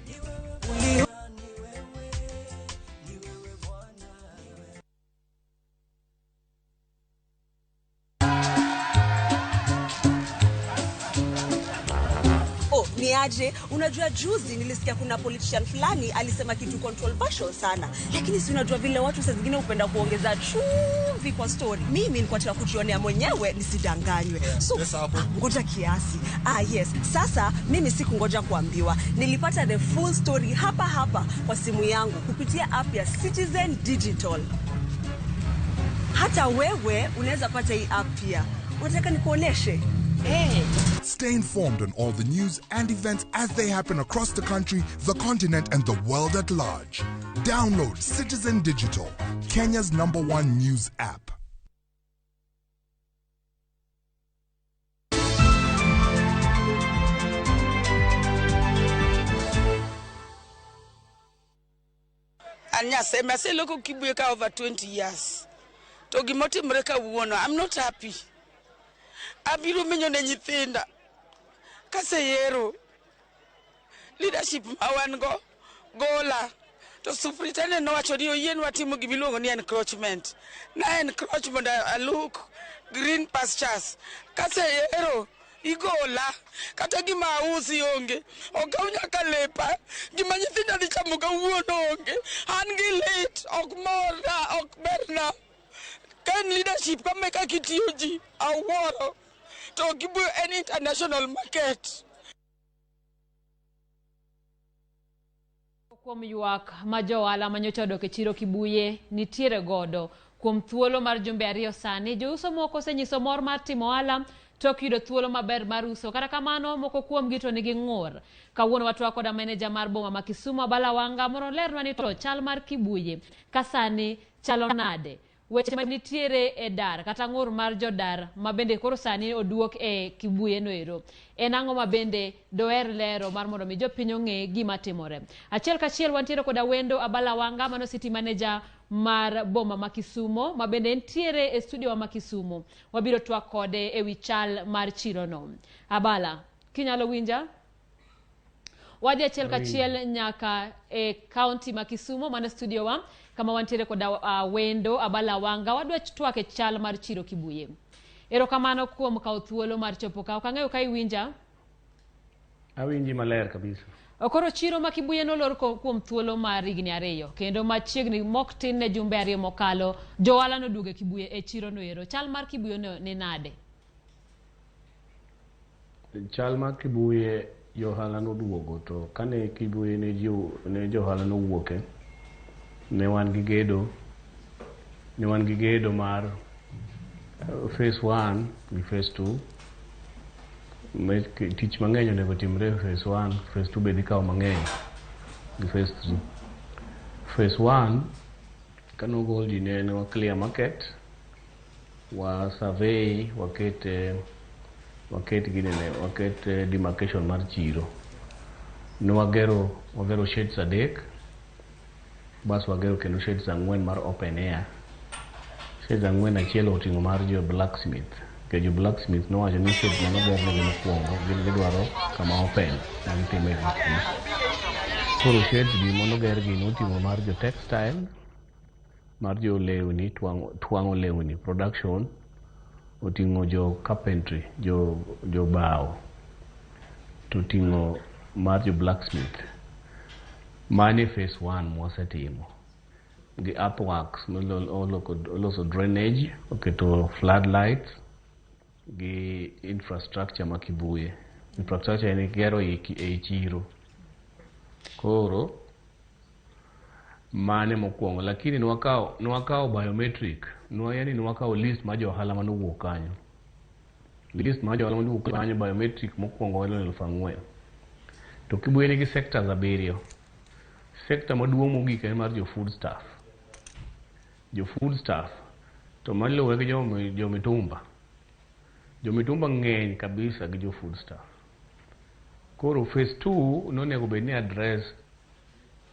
Oh, ni aje? Unajua juzi nilisikia kuna politician fulani alisema kitu controversial sana, lakini si unajua vile watu saa zingine hupenda kuongeza chumvi kwa story. Mimi nilikuwa nataka kujionea mwenyewe nisidanganywe. So ngoja kiasi. Yes. Sasa mimi sikungoja kuambiwa, nilipata the full story hapa hapa kwa simu yangu kupitia app ya Citizen Digital. Hata wewe unaweza pata hii app pia. Unataka nikuoneshe? Hey. Stay informed on all the news and events as they happen across the country, the continent, and the world at large. Download Citizen Digital, Kenya's #1 news app. An Nyasaye aseloko Kibuye ka over 20 years. To gimotimore kawuono, I'm not happy. Abiro menyo ne nyithinda. Kaseyiero leadership ma wan go gola. To superintendent nowacho ni oyienwa timo gimiluongo ni encroachment. Na encroach mondo aluk green pastures. Kaseyiero Igola. Kata gima ausi onge. Okaw nyaka lepa. Gima nyithinda dhi chamo kawuono onge. An gi lit. Ok morna. Ok berna. Ka en leadership kama e kaka itiyo ji. Awuoro. To Kibuye en international market. Kuom ywak ma jo-ohala ma nyocha odok e chiro Kibuye nitiere godo kuom thuolo mar jumbe ariyo sani, jouso moko osenyiso mor mar timo ohala tok yudo thuolo maber mar uso. Kata kamano, moko kuomgi to nigi ng'ur. Kawuono watwak koda meneja mar boma ma Kisumu Abala Wanga mondo olernwa ni to chal mar Kibuye ka sani chalo nade. Weche ma nitiere e dar kata ng'ur mar jodar ma bende koro sani oduok e Kibuye noero. En ang'o ma bende doher lero mar mondo mi jopiny ong'e gima timore. Achiel kachiel wantiere koda wendo Abala Wanga mano city manager mar boma ma Kisumo ma bende entiere e studio wa ma Kisumo. Wabiro twak kode e wi chal mar chiro no. Abala, kinyalo winja? Wadhi achiel kachiel nyaka e county ma Kisumo mano studio wa kama wantiere koda wendo Abala Wanga. Wadwa twak e chal mar chiro Kibuye. Erokamano kuom kawo thuolo mar chopo ka. Ok ang'eyo ka iwinja. Awinji maler kabisa. Koro chiro ma Kibuye nolor kuom thuolo mar higni ariyo kendo machiegni mok tin ne jumbe ariyo mokalo johala noduogo e Kibuye e chiro noero. Chal mar Kibuye no ni nade? Chal mar Kibuye johala noduogo to kane Kibuye ne johala nowuoke ne wan gi gedo ne wan gi gedo mar phase 1 gi phase 2. Tich mang'eny onego timre e phase 1, phase 2 be dhi kawo mang'eny gi phase 3. Phase 1 kanogol ji ne wa clear market, wa survey, waket waket ginene, waket demarcation mar chiro. Ne wagero sheds 3, bas wagero kendo sheds 4 mar open air. Sheds 4 achiel oting'o mar jo blacksmith. Nikech jo blacksmith nowacho ni sheds manogernegi mokwongo gin gidwaro kama open ma gitime gikgi. Koro sheds gi manoger gi noting'o mar jo textile, mar jo lewni, twang'o lewni, production, oting'o jo carpentry, jo bao, to oting'o mar jo blacksmith. Mane phase 1 mwasetimo. Gi earthworks, oloso drainage, oketo floodlights, gi infrastructure ma Kibuye. Infrastructure en gero ei chiro. Koro mane mokwongo, lakini nwakawo biometric, yani nwakawo list mar jo ohala manowuok kanyo. List mar jo ohala manowuok kanyo biometric mokwongo en 4,000. To Kibuye nigi sectors 7. Sector maduong' mogik en mar jo food staff. Jo food staff to maluwe gi jo mitumba. Jo mitumba ng'eny kabisa gi jo food staff. Koro phase 2 nonego bed ni address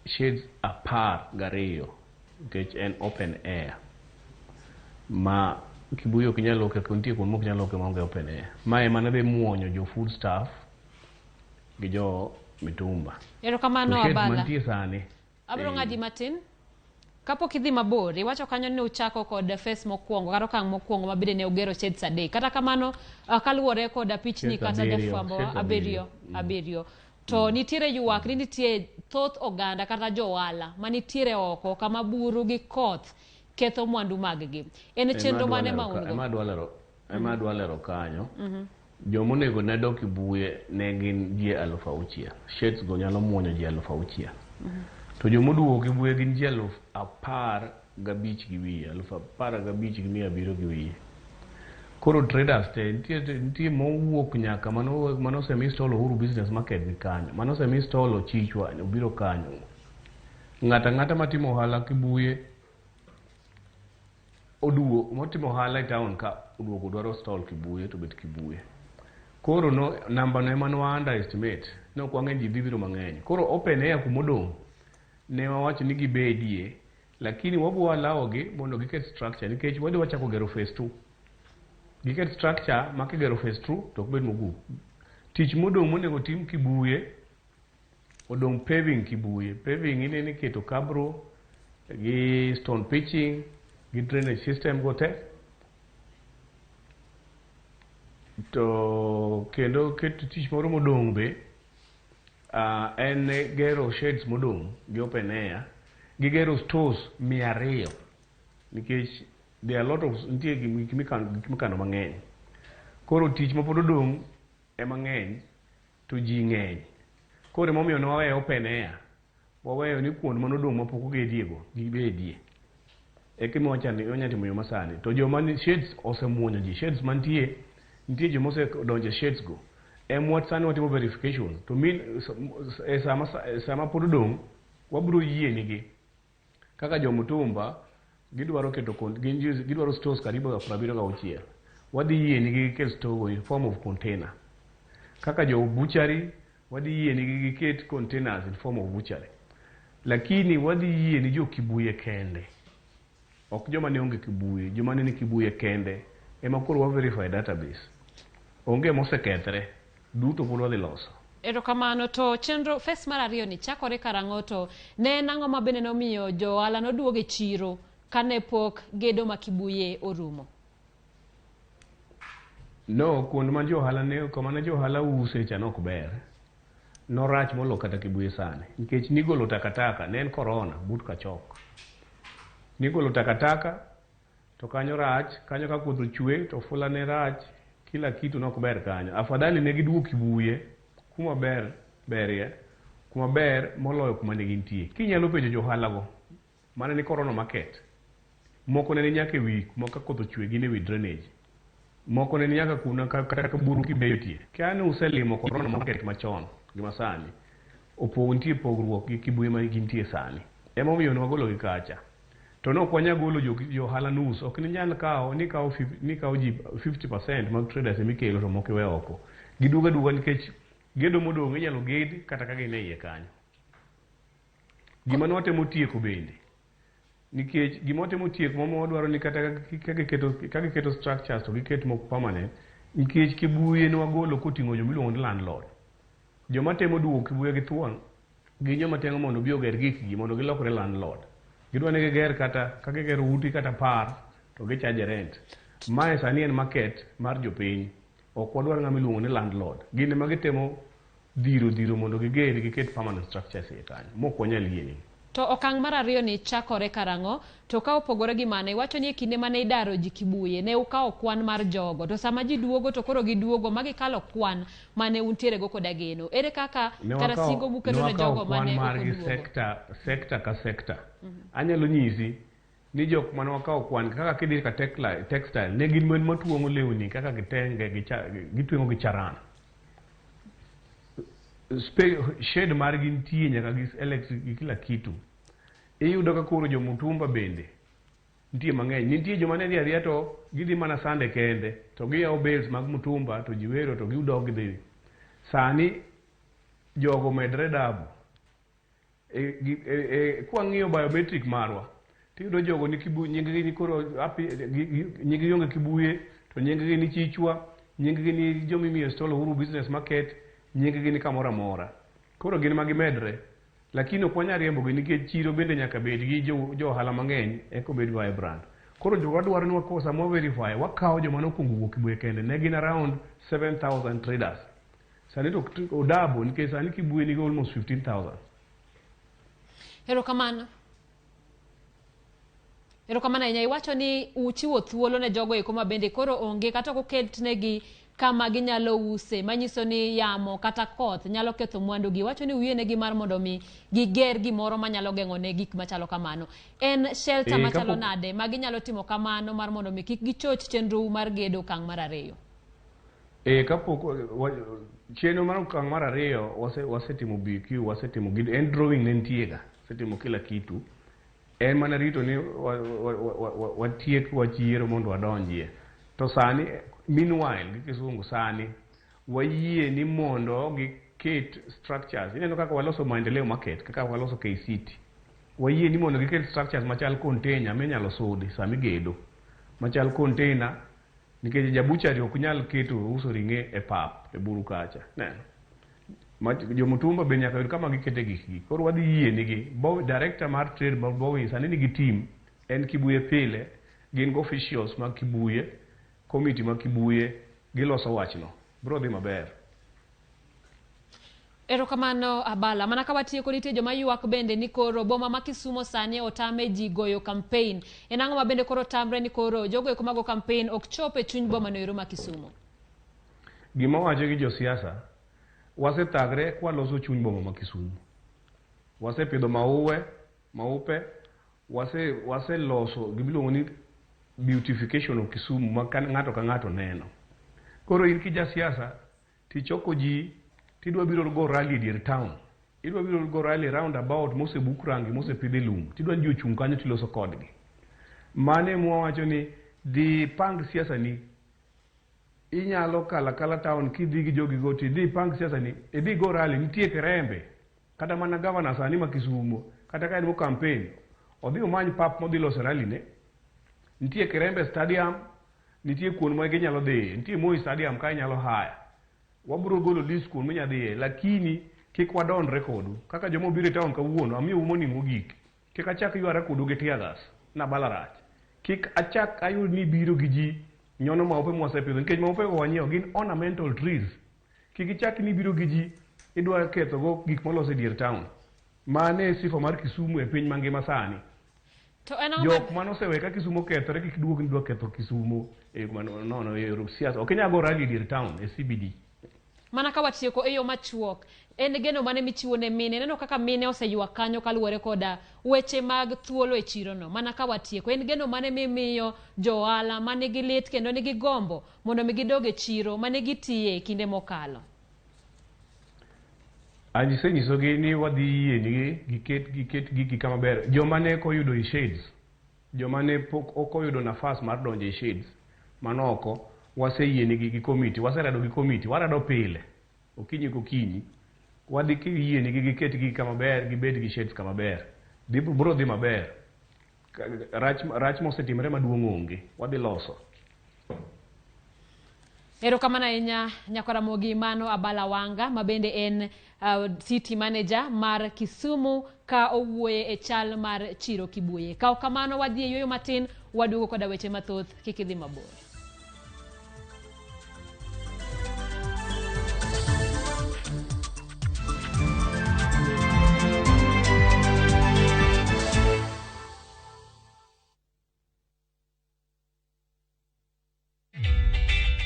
shades 12 nikech en open air. Ma Kibuye ok nyal loke, nitie kuonde mok nyal loke maonge open air. Ma ema ne dhi muonyo jo food staff gi jo mitumba. Erokamano To shades Abala. mantie sani. Abiro ng'adi matin. Kapok idhi mabor, iwacho kanyo ni uchako kod phase mokwongo, kata okang' mokwongo ma bende ne ugero sheds 3. Kata kamano, kaluwore kod pichni Sheds kata abiriyo, jafwambo sheds abiriyo, abiriyo. abiriyo. To nitiere ywak ni nitie thoth oganda kata jo ohala manitiere oko kama buru gi koth ketho mwandu mag-gi. En chenro mane ma un go? Ema adwa lero kanyo. Jomonego ne dok Kibuye ne gin ji 6,000. Sheds go nyalo muonyo ji 6,000. To jomoduogo Kibuye gin ji 15,500 gi wiye, 15,700 gi wiye. Koro traders te nitie mowuok nyaka mano semi stall Uhuru Business Market ni kanyo, mano semi stall Ochichwa obiro kanyo. Ng'ato ang'ata matimo ohala Kibuye oduogo, motimo ohala e town ka oduogo dwaro stall Kibuye to bet Kibuye. Koro no namba no ema no underestimate, ne ok wang'e ji dhi biro mang'eny. Koro open air kumodong' ne wawacho ni gibedie, lakini wabiro allow gi mondo giket structure nikech wadhi wachako gero phase 2. Giket structure ma kigero phase 2 to ok bed moguk. Tich modong' monego tim Kibuye odong' paving Kibuye. Paving ineno iketo cabro gi stone pitching gi drainage system go te. To To kendo keto tich moro modong' be en gero sheds modong' gi open air, gi gero stores 200 nikech there are a lot of nitie gik mikano mang'eny. Koro tich ma pod odong' ema ng'eny to ji ng'eny. Koro emomiyo ne waweyo open air, waweyo ni kuond manodong' mapok ogediego gibedie. Eka wanyalo timo yo masani. To joma ni sheds osemuonyo ji, sheds mantie, nitie joma osedonjo e sheds go. Em sani watimo verification to min e sama pod odong' wabiro yie nigi kaka jomutumba gidwaro keto gidwaro stores karibu 76. Wadhi yie nigi giket store in form of container. Kaka jo butchery wadhi yie nigi giket containers in form of butchery. Lakini wadhi yie ni jo Kibuye kende. Ok joma ne onge Kibuye, joma ne ni Kibuye kende ema koro wa verify database. Onge mosekethre, duto pod wadhi loso. Erokamano. To chenro phase mar ariyo ni chakore karang'o, to ne en ang'o ma bende nomiyo jo ohala noduogo e chiro kane pok gedo ma Kibuye orumo? No, kuond ma jo ohala ne kama ne jo ohala use cha nok ber. Norach molo kata Kibuye sani. Nikech nigolo takataka, ne en corona but kachok. Nigolo takataka to kanyo rach, kanyo ka koth ochwe to fula ne rach, kila kitu nok ber kanyo. Afadhali ne giduogo Kibuye kuma ber berie, kuma ber moloyo kuma ne gintie. Kinyalo penjo jo ohala go, mane ni corona market. Moko ne ni nyaka e wi kuma ka koth ochwe gin e wi drainage. Moko ne ni nyaka kuna kata ka buru kibetie. Kane uselimo corona market machon gi masani, opogo nitie pogruok gi Kibuye ma gintie sani. Emomiyo ne wagolo gi kacha. To ne ok wanyal golo jo ohala nus, ok ninyal kawo ni kawo ji 50% mag traders emikelo to moko iwe oko. Giduogo aduoga nikech gedo modong' inyalo ged kata ka gin e iye kanyo. Gima ne watemo tieko bende, nikech gima watemo tieko mama wadwaro ni kata ka giketo structures to giket moko permanent, nikech Kibuye ne wagolo koting'o joma iluongo ni landlord. Joma temo duogo Kibuye gi thuon gin joma temo mondo obi oger gikgi mondo gilokre landlord. Gidwa ni giger kata ka gigero ute kata 10 to gichaje rent. Mae sani en market mar jopiny. Ok wadwar ng'ama iluongo ni landlord. Gin ema gitemo dhiro mondo giger giket permanent structures e kanyo. Mok wanyal yienegi. To okang' mar ariyo ni chakore karang'o? To ka opogore gi mano, iwacho ni e kinde mane idaro ji Kibuye, ne ukawo kwan mar jogo. To sama ji duogo to koro giduogo ma gikalo kwan mane untiere go koda geno. Ere kaka kata singo muketo ne jogo mane ok oduogo? Sekta ka sekta. Anyalo nyisi ni jok mane wakawo kwan kaka kidhi ka textile ne gin mon matuong'o lewni kaka kitenge gitweng'o gi charan. Shed margi nitie nyaka gi electric gi kila kitu. Iyudo ka koro jomutumba bende nitie mang'eny. Nitie joma ne dhi adhiya to gidhi mana sande kende to giyawo bales mag mutumba to ji wero to gidok gidhi. Sani jogo medre dabu. Kwang'iyo biometric marwa tiyudo jogo ni Kibuye, nying-gi ni koro nying-gi onge Kibuye to nying-gi ni Chichwa, nying-gi ni jomimiyo stall Uhuru Business Market, nying-gi ni kamoro amora. Koro gin ma gimedre, lakini ok wanyal riembogi nikech chiro bende nyaka bed gi jo ohala mang'eny eka obed vibrant. Koro wadwaro ni sama wa verify, wakawo joma nokwongo wuok Kibuye kende, ne gin around 7,000 traders. Sani to odabo nikech sani Kibuye nigi almost 15,000. Erokamano. Erokamano ahinya. Iwacho ni uchiwo thuolo ne jogo eko ma bende koro onge kata ok oketnegi kama ginyalo use, manyiso ni yamo kata koth nyalo ketho mwandugi. Iwacho ni uyienegi mar mondo mi giger gimoro manyalo geng'o ne gik machalo kamano. En shelter machalo nade ma ginyalo timo kamano mar mondo mi kik gichoch chenro mar gedo okang' mar ariyo? Kapok chenro mar okang' mar ariyo wasetimo BQ, wasetimo en drawing ne nitie ga, wasetimo kila kitu. En mana rito ni watiek wach yiero mondo wadonjie. To sani, meanwhile, gi kisungu sani, wayie ni mondo giket structures. Ineno kaka waloso maendeleo market, kaka waloso KCT. Wayie ni mondo giket structures machal container minyalo sudi sama igedo. Machal container, nikech jabuchari ok nyal keto uso ring'e e pap, e buru kacha. Neno. Jomutumba be nyaka yud kama gikete gikgi. Koro wadhi yie nigi. Director mar trade mar Bowen sani nigi team, en Kibuye pile, gin go officials mag Kibuye, committee mag Kibuye, giloso wachno. Bro dhi maber. Erokamano Abala. Mana ka watieko nitie joma ywak bende ni koro boma ma Kisumo sani otame ji goyo campaign. En ang'o ma bende koro tamre ni koro jogo eko mago campaign ok chop e chuny boma no ero ma Kisumo? Gima wacho gi josiasa, wasethagre kwaloso chuny boma ma Kisumo. Wasepidho mauwe, maupe, waseloso gimiluongo ni beautification of Kisumu ma ng'ato ka ng'ato neno. Koro in ki jasiasa tichoko ji tidwa biro go rally e dier town. Idwa biro go rally round about mosebuk rangi mosepidh e lum. Tidwa ni ji ochung' kanyo tiloso kodgi. Mano ema wawacho ni dhi pang siasa ni. Inyalo kalo akala town kidhi gi jogigo tidhi ipang siasa ni, idhi go rally, nitie Kirembe. Kata mana gavana sani ma Kisumo, kata ka en go campaign, odhi omany pap modhi loso rally ne. Nitie Kirembe Stadium, nitie kuond ma ginyalo dhiye, nitie Moi Stadium ka inyalo haya. Wabiro golo list kuond minyalo dhiye, lakini kik wadondre kodu. Kaka joma obiro e town kawuono, amiyou morning mogik. Kik achak ywara kodu gi tear gas, nabala rach. Kik achak ayud ni biro gi ji nyono maupe mwasepidho, nikech maupe go wanyiewo gin ornamental trees. Kik ichak ni biro gi ji idwa kethogo gik molos e dier town. Mano e sifa mar Kisumu e piny mangima sani. To en ang'o Jok manosewe ka Kisumu okethore kik duog ni dwa ketho Kisumu e no e yor siasa. Ok inyal go rally e dier town e CBD. Mana ka watieko e yo machuok, en geno mane michiwo ne mine? Ineno kaka mine oseywak kanyo kaluwore koda weche mag thuolo e chirono. Mana ka watieko, en geno mane mimiyo jo ohala manigi lit kendo nigi gombo mondo mi gidog e chiro mane gitiye e kinde mokalo? Asenyisogi ni wadhi yienigi giket gigi kama ber. Joma ne ok oyudo e shades, joma ne pok ok oyudo nafas mar donjo e shades mano oko, waseyienigi gi komiti, waserado gi komiti, warado pile, okinyi kokinyi. Wadhi yienigi giket gigi kama ber, gibed gi shades kama ber. Bro dhi maber. Rach mosetimore maduong' onge, wadhi loso. Erokamano ahinya Nyakwaramogi mano Abala Wanga ma bende en city manager mar Kisumu ka owuoye e chal mar chiro Kibuye. Ka ok kamano wadhi e yueyo matin waduogo koda weche mathoth kik idhi mabor.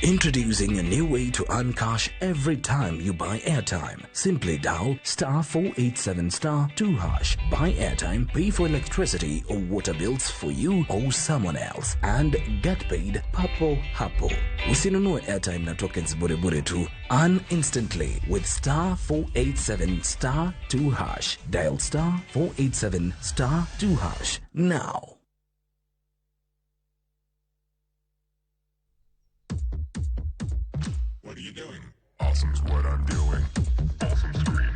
Introducing a new way to earn cash every time you buy airtime. Simply dial star 487 star 2 hash. Buy airtime, pay for electricity or water bills for you or someone else, and get paid papo hapo. Usinunue airtime na tokens bure bure tu. Earn instantly with star 487 star 2 hash. Dial star 487 star 2 hash now. What are you doing? Awesome's what I'm doing. Awesome screen.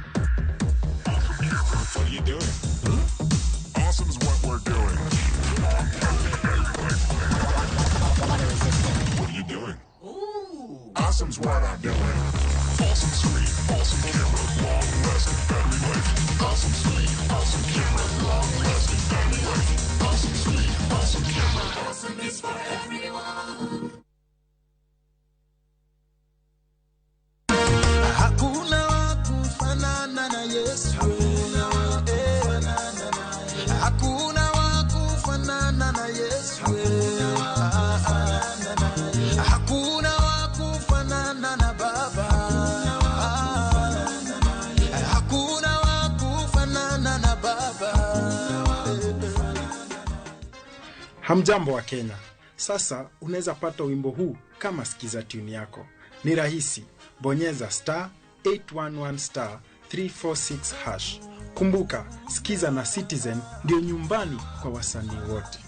Awesome camera. What are you doing? Huh? Awesome's what we're doing. What are you doing? Ooh. Awesome's what I'm doing. Awesome screen. Awesome camera. Long lasting battery life. Awesome screen. Awesome camera. Long lasting battery life. Awesome screen. Awesome camera. Awesome is for everyone. Hakuna wa kufanana na Yesu. Hakuna wa kufanana na Yesu. Hakuna wa kufanana na Baba. Hakuna wa kufanana na Baba. Hamjambo wa Kenya. Sasa unaweza pata wimbo huu kama sikiza tune yako. Ni rahisi. Bonyeza star 811 star 346 hash. Kumbuka, Sikiza na Citizen ndio nyumbani kwa wasanii wote.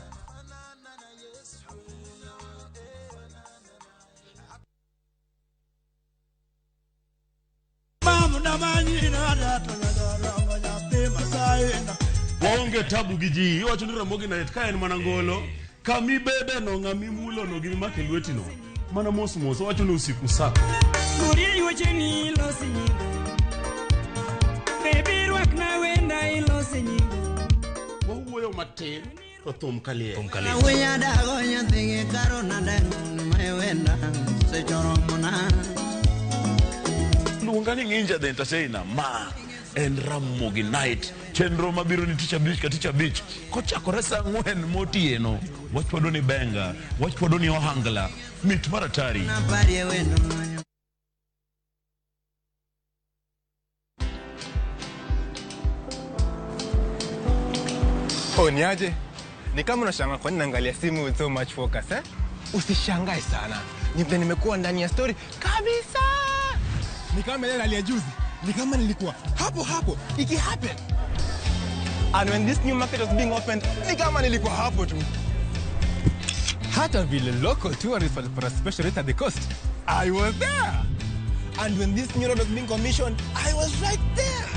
Waonge tabu gi ji, iwacho ni Ramogi Night ka en mana ngolo, kamibede no ng'amimulo no gimimako e lweti no, mana mos mos, owacho ni usiku sako. Kurie wecheni ilosi nyingo. Baby rwakna wenda ilosi nyingo. Wawuoyo matin to thum kaliel. Thum kaliel. Awuoyo dago nyathigi karo nade me wenda sechoromona. Luonga ni Nginja the Entertainer. Ma en Ramogi Night. Chenro mabiro ni tich abich ka tich abich. Kochakore saa 4 motieno. Wachwado ni benga, wachwado ni ohangla. Mit mar atari. Oh, niaje? Ni kama unashangaa kwa nini naangalia simu with so much focus, eh? Usishangae sana. Ni vile nimekuwa ndani ya story kabisa. Ni kama ile rally ya juzi. Ni kama nilikuwa hapo hapo iki happen. And when this new market was being opened, ni kama nilikuwa hapo tu. Hata vile local tourists walipata special rate at the coast, I was there. And when this new road was being commissioned, I was right there.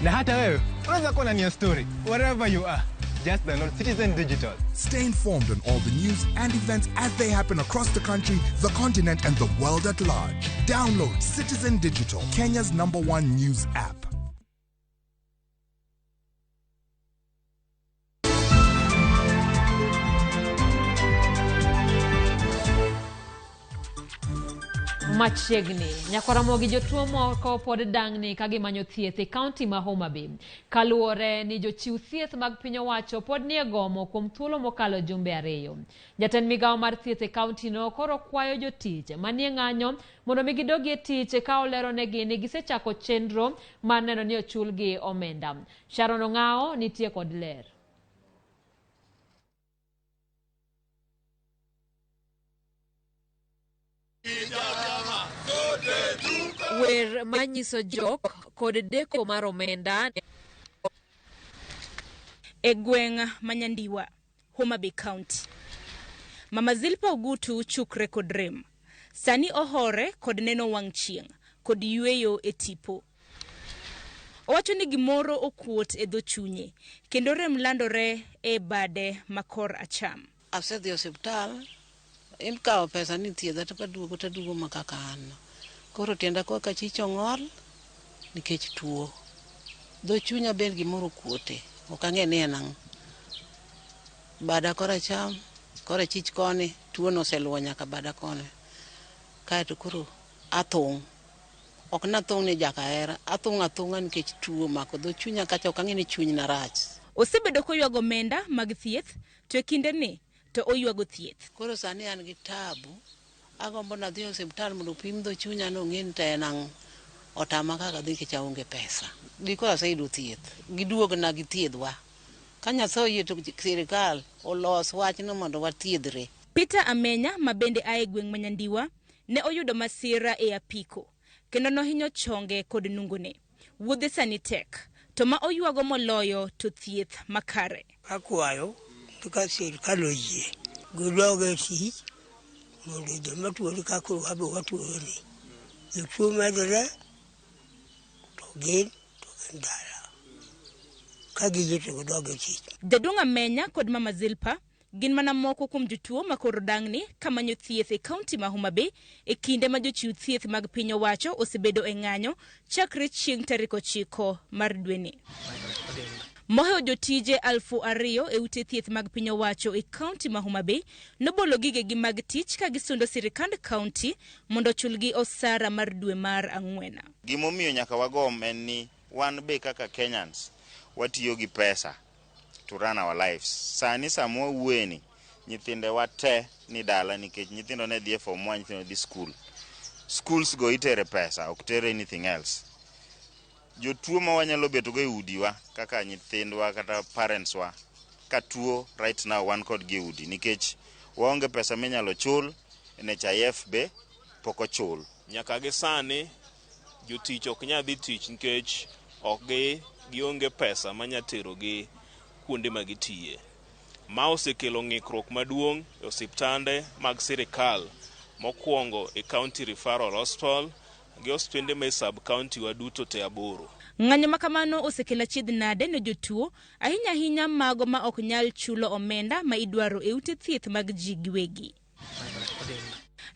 Na hata wewe unaweza kuwa ndani ya story wherever you are. Just download Citizen Digital. Stay informed on all the news and events as they happen across the country, the continent, and the world at large. Download Citizen Digital, Kenya's #1 news app. Machiegni nyakwaramogi jotuo moko pod dangni ka gimanyo thieth e kaunti ma Homa Bay. Kaluwore ni jochiw thieth mag piny owacho pod nie gomo kuom thuolo mokalo jumbe 2. Jatend migawo mar thieth e kaunti no koro kwayo jotich manie ng'anyo mondo mi gidogi e tich ka olero negi ni gisechako chenro mar neno ni ochulgi omenda. Sharon Ong'ao nitie kod ler. Wer manyiso jok kod deko mar omenda e gweng' ma Nyandiwa, Homa Bay County. Mama Zilpa Ogutu chukre kod rem. Sani ohore kod neno wang' chieng' kod yweyo e tipo. Owacho ni gimoro okuot e dho chunye kendo rem landore e bade makor acham. Asedhi osiptal, ikawo pesa ni thiedha to kaduogo taduogo ma kaka an. Koro tienda koka chicho ng'ol nikech tuo. Dho chunya ber gimoro kuote, ok ang'e ni en ang'o. Bada koracham, korachich koni, tuo no oseluwo nyaka bada koni. Kaeto koro athung'. Ok nathung' ni jaka hera, athung' athung'a nikech tuo mako dho chunya kacha ok ang'e ni chunyna rach. Osebedo koywago omenda mag thieth, to e kindeni to oywago thieth. Koro sani an gi tabu. Agombo nadhi e osiptal mondo opim dho chunya no ong'e ni to en ang'o. Otama kaka dhi nikech aonge pesa. Dikoro aseyudo thieth. Giduogna githiedhwa. Ka Nyasaye oyie to sirikal olos wachno mondo wathiedhre. Peter Amenya ma bende a e gweng' ma Nyandiwa ne oyudo masira e apiko kendo nohinyo chonge kod nungone. Wuodhe sani tek, to ma oywago moloyo to thieth makare. Akwayo ka sirikal oyie gidog e tich mondo joma tuore kaka wabe watuore ni. Jotuo medore to gin dala. Ka giyie to gidog e tich. Jaduong' Amenya kod Mama Zilpa gin mana moko kuom jotuo ma koro dangni kamanyo thieth e kaunti ma Homa Bay e kinde ma jochiw thieth mag piny owacho osebedo e ng'anyo chakre chieng' tarik 9 mar dweni. Mohewo jotije 2,000 e ute thieth mag piny owacho e kaunti ma Homa Bay nobolo gigegi mag tich ka gisundo sirikand kaunti mondo ochulgi osara mar dwe mar 4. Gimomiyo nyaka wagom en ni wan be kaka Kenyans watiyo gi pesa to run our lives. Sani sama wawuoyeni, nyithindewa te ni dala nikech nyithindo ne dhi e form 1, nyithindo dhi school. Schools go itere pesa, ok tere anything else. Jotuo ma wanyalo beto go e udiwa kaka nyithindwa kata parents wa ka tuo right now wan kodgi e udi nikech waonge pesa minyalo chul, NHIF be pok ochul. Nyaka gi sani jotich ok nyal dhi tich nikech ok gionge pesa manya terogi kuonde ma gitiye. Ma osekelo ng'ikruok maduong' e osiptande mag sirikal, mokwongo e County Referral Hospital gi osiptende ma e sub county wa duto te 8. Ng'anyo ma kamano osekelo achiedh nade ne jotuo, ahinya ahinya mago ma ok nyal chulo omenda ma idwaro e ute thieth mag ji giwegi.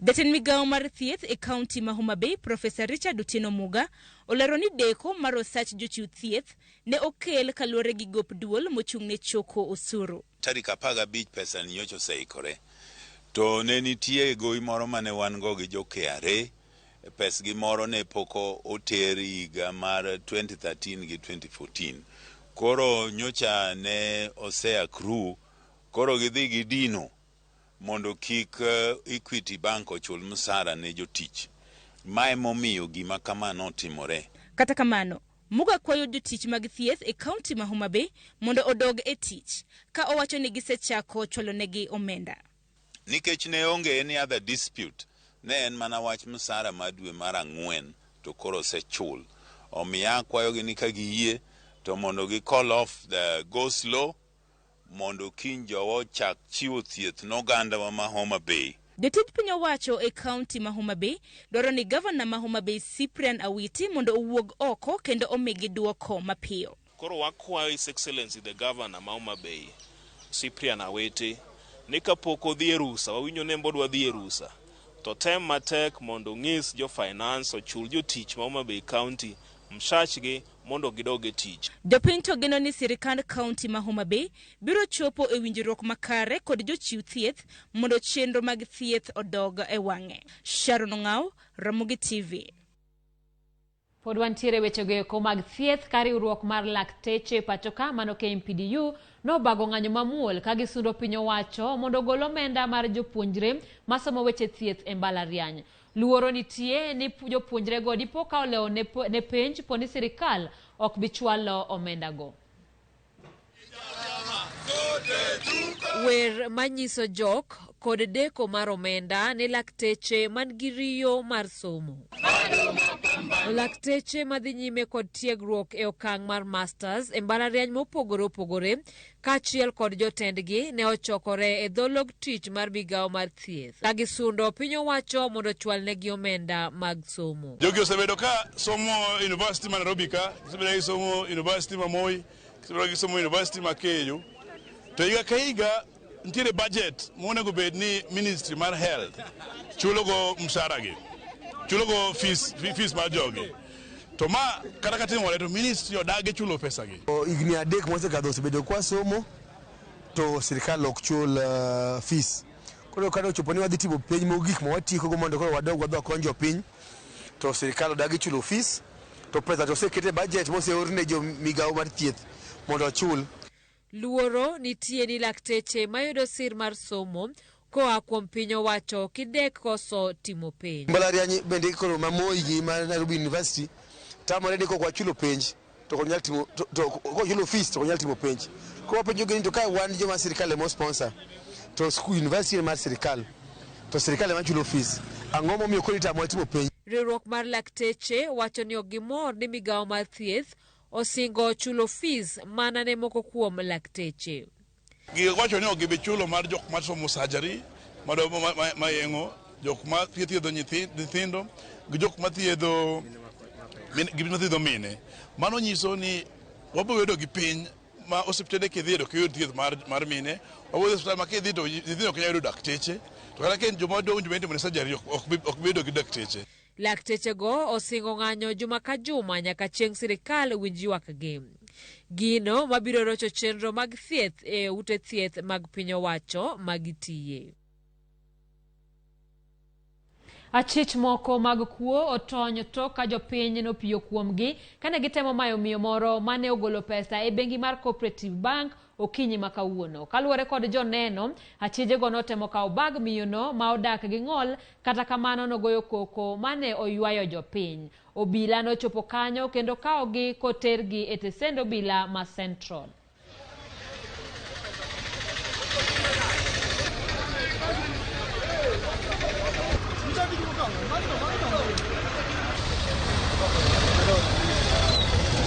Jatend migawo mar thieth e kaunti ma Homa Bay, Profesa Richard Otieno Muga, olero ni deko mar osach jochiw thieth ne okel kaluwore gi gop duol mochung' ne choko osuru. Tarik 15 pesa ni nyocha oseikore. To ne nitie gowi moro mane wan go gi jo KRA Pesgi moro ne pok oter higa mar 2013 gi 2014. Koro nyocha ne ose accrue, koro gidhi gidino mondo kik Equity Bank ochul msara ne jotich. Ma emomiyo gima kama notimore. Kata kamano, Muga kwayo jotich mag thieth e kaunti ma Homa Bay mondo odog e tich, ka owacho ni gisechako chwalonegi omenda. Nikech ne onge any other dispute, ne en mana wach msara mar dwe mar ang'wen to koro osechul. Omiyo akwayogi ni ka giyie to mondo gi call off the go slow mondo kiny jowa ochak chiwo thieth ne ogandawa ma Homa Bay. Jotij piny owacho e kaunti ma Homa Bay dwaro ni gavana ma Homa Bay Cyprian Awiti mondo owuog oko kendo omigi duoko mapiyo. Koro wakwayo His Excellency the Governor ma Homa Bay Cyprian Awiti ni kapok odhi e rusa, wawinjo ni en bodwa dhi e rusa, to tem matek mondo ong'is jo finance ochul jotich ma Homa Bay County msachgi mondo gidog e tich. Jopiny to geno ni sirikand kaunti ma Homa Bay biro chopo e winjruok makare kod jochiw thieth mondo chenro mag thieth odog e wang'e. Sharon Ong'aw, Ramogi TV. Pod wantiere wechego eko mag thieth ka riwruok mar lakteche pacho ka mano KMPDU nobago ng'anyo mamuol ka gisundo piny owacho mondo ogol omenda mar jopuonjre masomo weche thieth e mbalariany. Luoro nitie ni jopuonjrego dipo ka olewo ne penj po ni sirikal ok bi chwalo omendago. Wer manyiso jok kod deko mar omenda ne lakteche man gi riyo mar somo. Lakteche madhi nyime kod tiegruok e okang' mar masters e mbalariany mopogore opogore kaachiel kod jotendgi ne ochokore e dho log tich mar migawo mar thieth ka gisundo piny owacho mondo ochwalnegi omenda mag somo. Jogi osebedo ka somo university ma Nairobi ka, gisebedo ka gisomo university ma Moi, gisebedo ka gisomo university ma KU. To higa ka higa nitiere budget monego bed ni ministry mar health chulogo mshahara gi, chulogo fees, fees mar jogi. To ma kata ka timore to ministry odagi chulo pesa gi. Higni 3 mosekadho osebedo kwa somo to sirikal ok chul fees. Koro kane ochopo ni wadhi timo penj mogik ma watieko go mondo koro wadog wadhi wakony jopiny, to sirikal odagi chulo fees, to pesa to oseket e budget moseor ne jo migawo mar thieth mondo ochul. Luoro nitie ni lakteche mayudo sir mar somo koa kuom piny owacho kidek koso timo penj. Mbalariany bende koro ma Moi gi ma Nairobi University tamore ni kok wachulo penj to ok nyal timo, to kok wachulo fees to ok nyal timo penj. Koro wapenjo gi ni to ka wan joma sirikal ema sponsor to school university mar sirikal to sirikal ema chulo fees, ang'o momiyo koro itamowa timo penj? Riwruok mar lakteche wacho ni ok gimor ni migawo mar thieth osingo chulo fees mana ne moko kuom lakteche. Giwacho ni ok gibi chulo mar jok masomo surgery, ma yeng'o, jok ma thiedho nyithindo, gi jok ma thiedho mine. Mano nyiso ni wabiro bedo gi piny ma osiptende kidhi to ok iyud thieth mar mine, wabiro dhi osiptal ma kidhi to nyithindo ok nyal yudo dakteche, to kata ka en joma dongo joma itimo ne surgery ok bi bedo gi dakteche. Laktechego osingo ng'anyo juma ka juma nyaka chieng' sirikal winj ywakgi. Gino mabiro rocho chenro mag thieth e ute thieth mag piny owacho magitiye. Achich moko mag kuo otony tok ka jopiny nopiyo kuomgi kane gitemo mayo miyo moro mane ogolo pesa e bengi mar Cooperative Bank okinyi ma kawuono. Kaluwore kod joneno, achijego notemo kawo bag miyono ma odak gi ng'ol, kata kamano nogoyo koko mane oywayo jopiny. Obila nochopo kanyo kendo kawogi kotergi e tesend obila ma Central.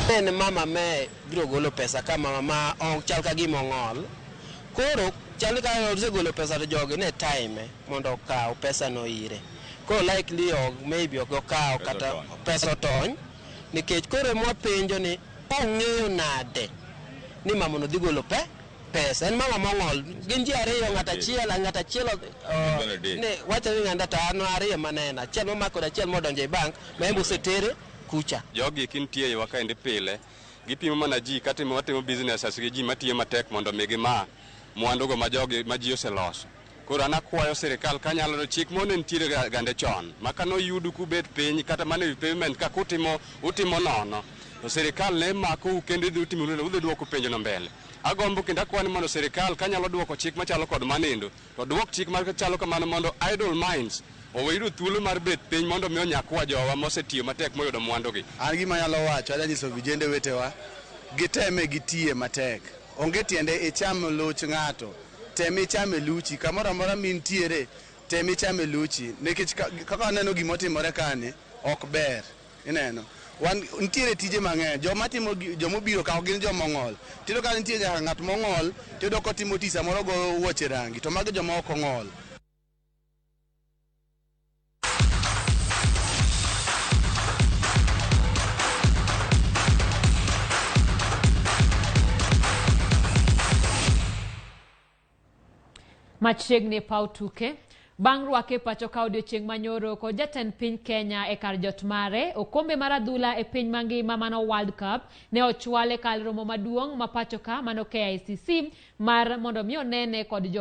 En mama me biro golo pesa ka mama ma ok chal ka gima ong'ol. Koro chal ka osegolo pesa to jogi ne time mondo okaw pesa no ire. Koro likely ok maybe ok okaw kata pesa otony nikech koro mwapenjo ni ong'eyo nade ni mama no dhi golo pesa. En mama mong'ol. Gin ji ariyo, ng'at achiel ne wacho ni ng'at to an ariyo maneno. Achiel momako kod achiel modonjo e bank ma en be osetere kucha. Jogi kintie iwa kaendi pile, gipimo mana ji katimo watimo businesses gi ji matiyo matek mondo mi gima mwandugo ma jogi ma ji oseloso. Koro an akwayo sirikal kanyalo to chik mone nitiere gande chon ma kanoyudu kubet piny kata mana ewi pavement ka kutimo utimo nono to sirikal ne makou kendo idhi utimo udhi duoko penjono mbele. Agombo kendo akwayo ni mondo sirikal kanyalo duoko chik machalo kod manendo to duok chik machalo kamano mondo idle minds owe yudo thuolo mar bet piny mondo mi onyakwa jowa mosetiyo matek moyudo mwandugi. An gima anyalo wacho, adwa nyiso vijende wetewa, giteme gitiye matek. Onge tiende icham luch ng'ato, tem ichame luchi, kamoro amora mintiere, tem ichame luchi. Nikech kaka aneno gima otimore kani, ok ber. Ineno? Wan nitiere tije mang'eny, joma timo joma obiro ka ok gin joma ong'ol. Tiyudo ka nitie nyaka ng'at mong'ol, tiyudo kotimo tich samoro ogoyo wuoche rangi, to magi joma ok ong'ol. Machiegni e paw tuke. Bang' rwake pacho ka odiochieng' manyoro kod jatend piny Kenya e kar jot mare, okombe mar adhula e piny mangima mano World Cup ne ochwal e kar romo maduong' ma pacho ka mano KICC mar mondo mi onene kod jo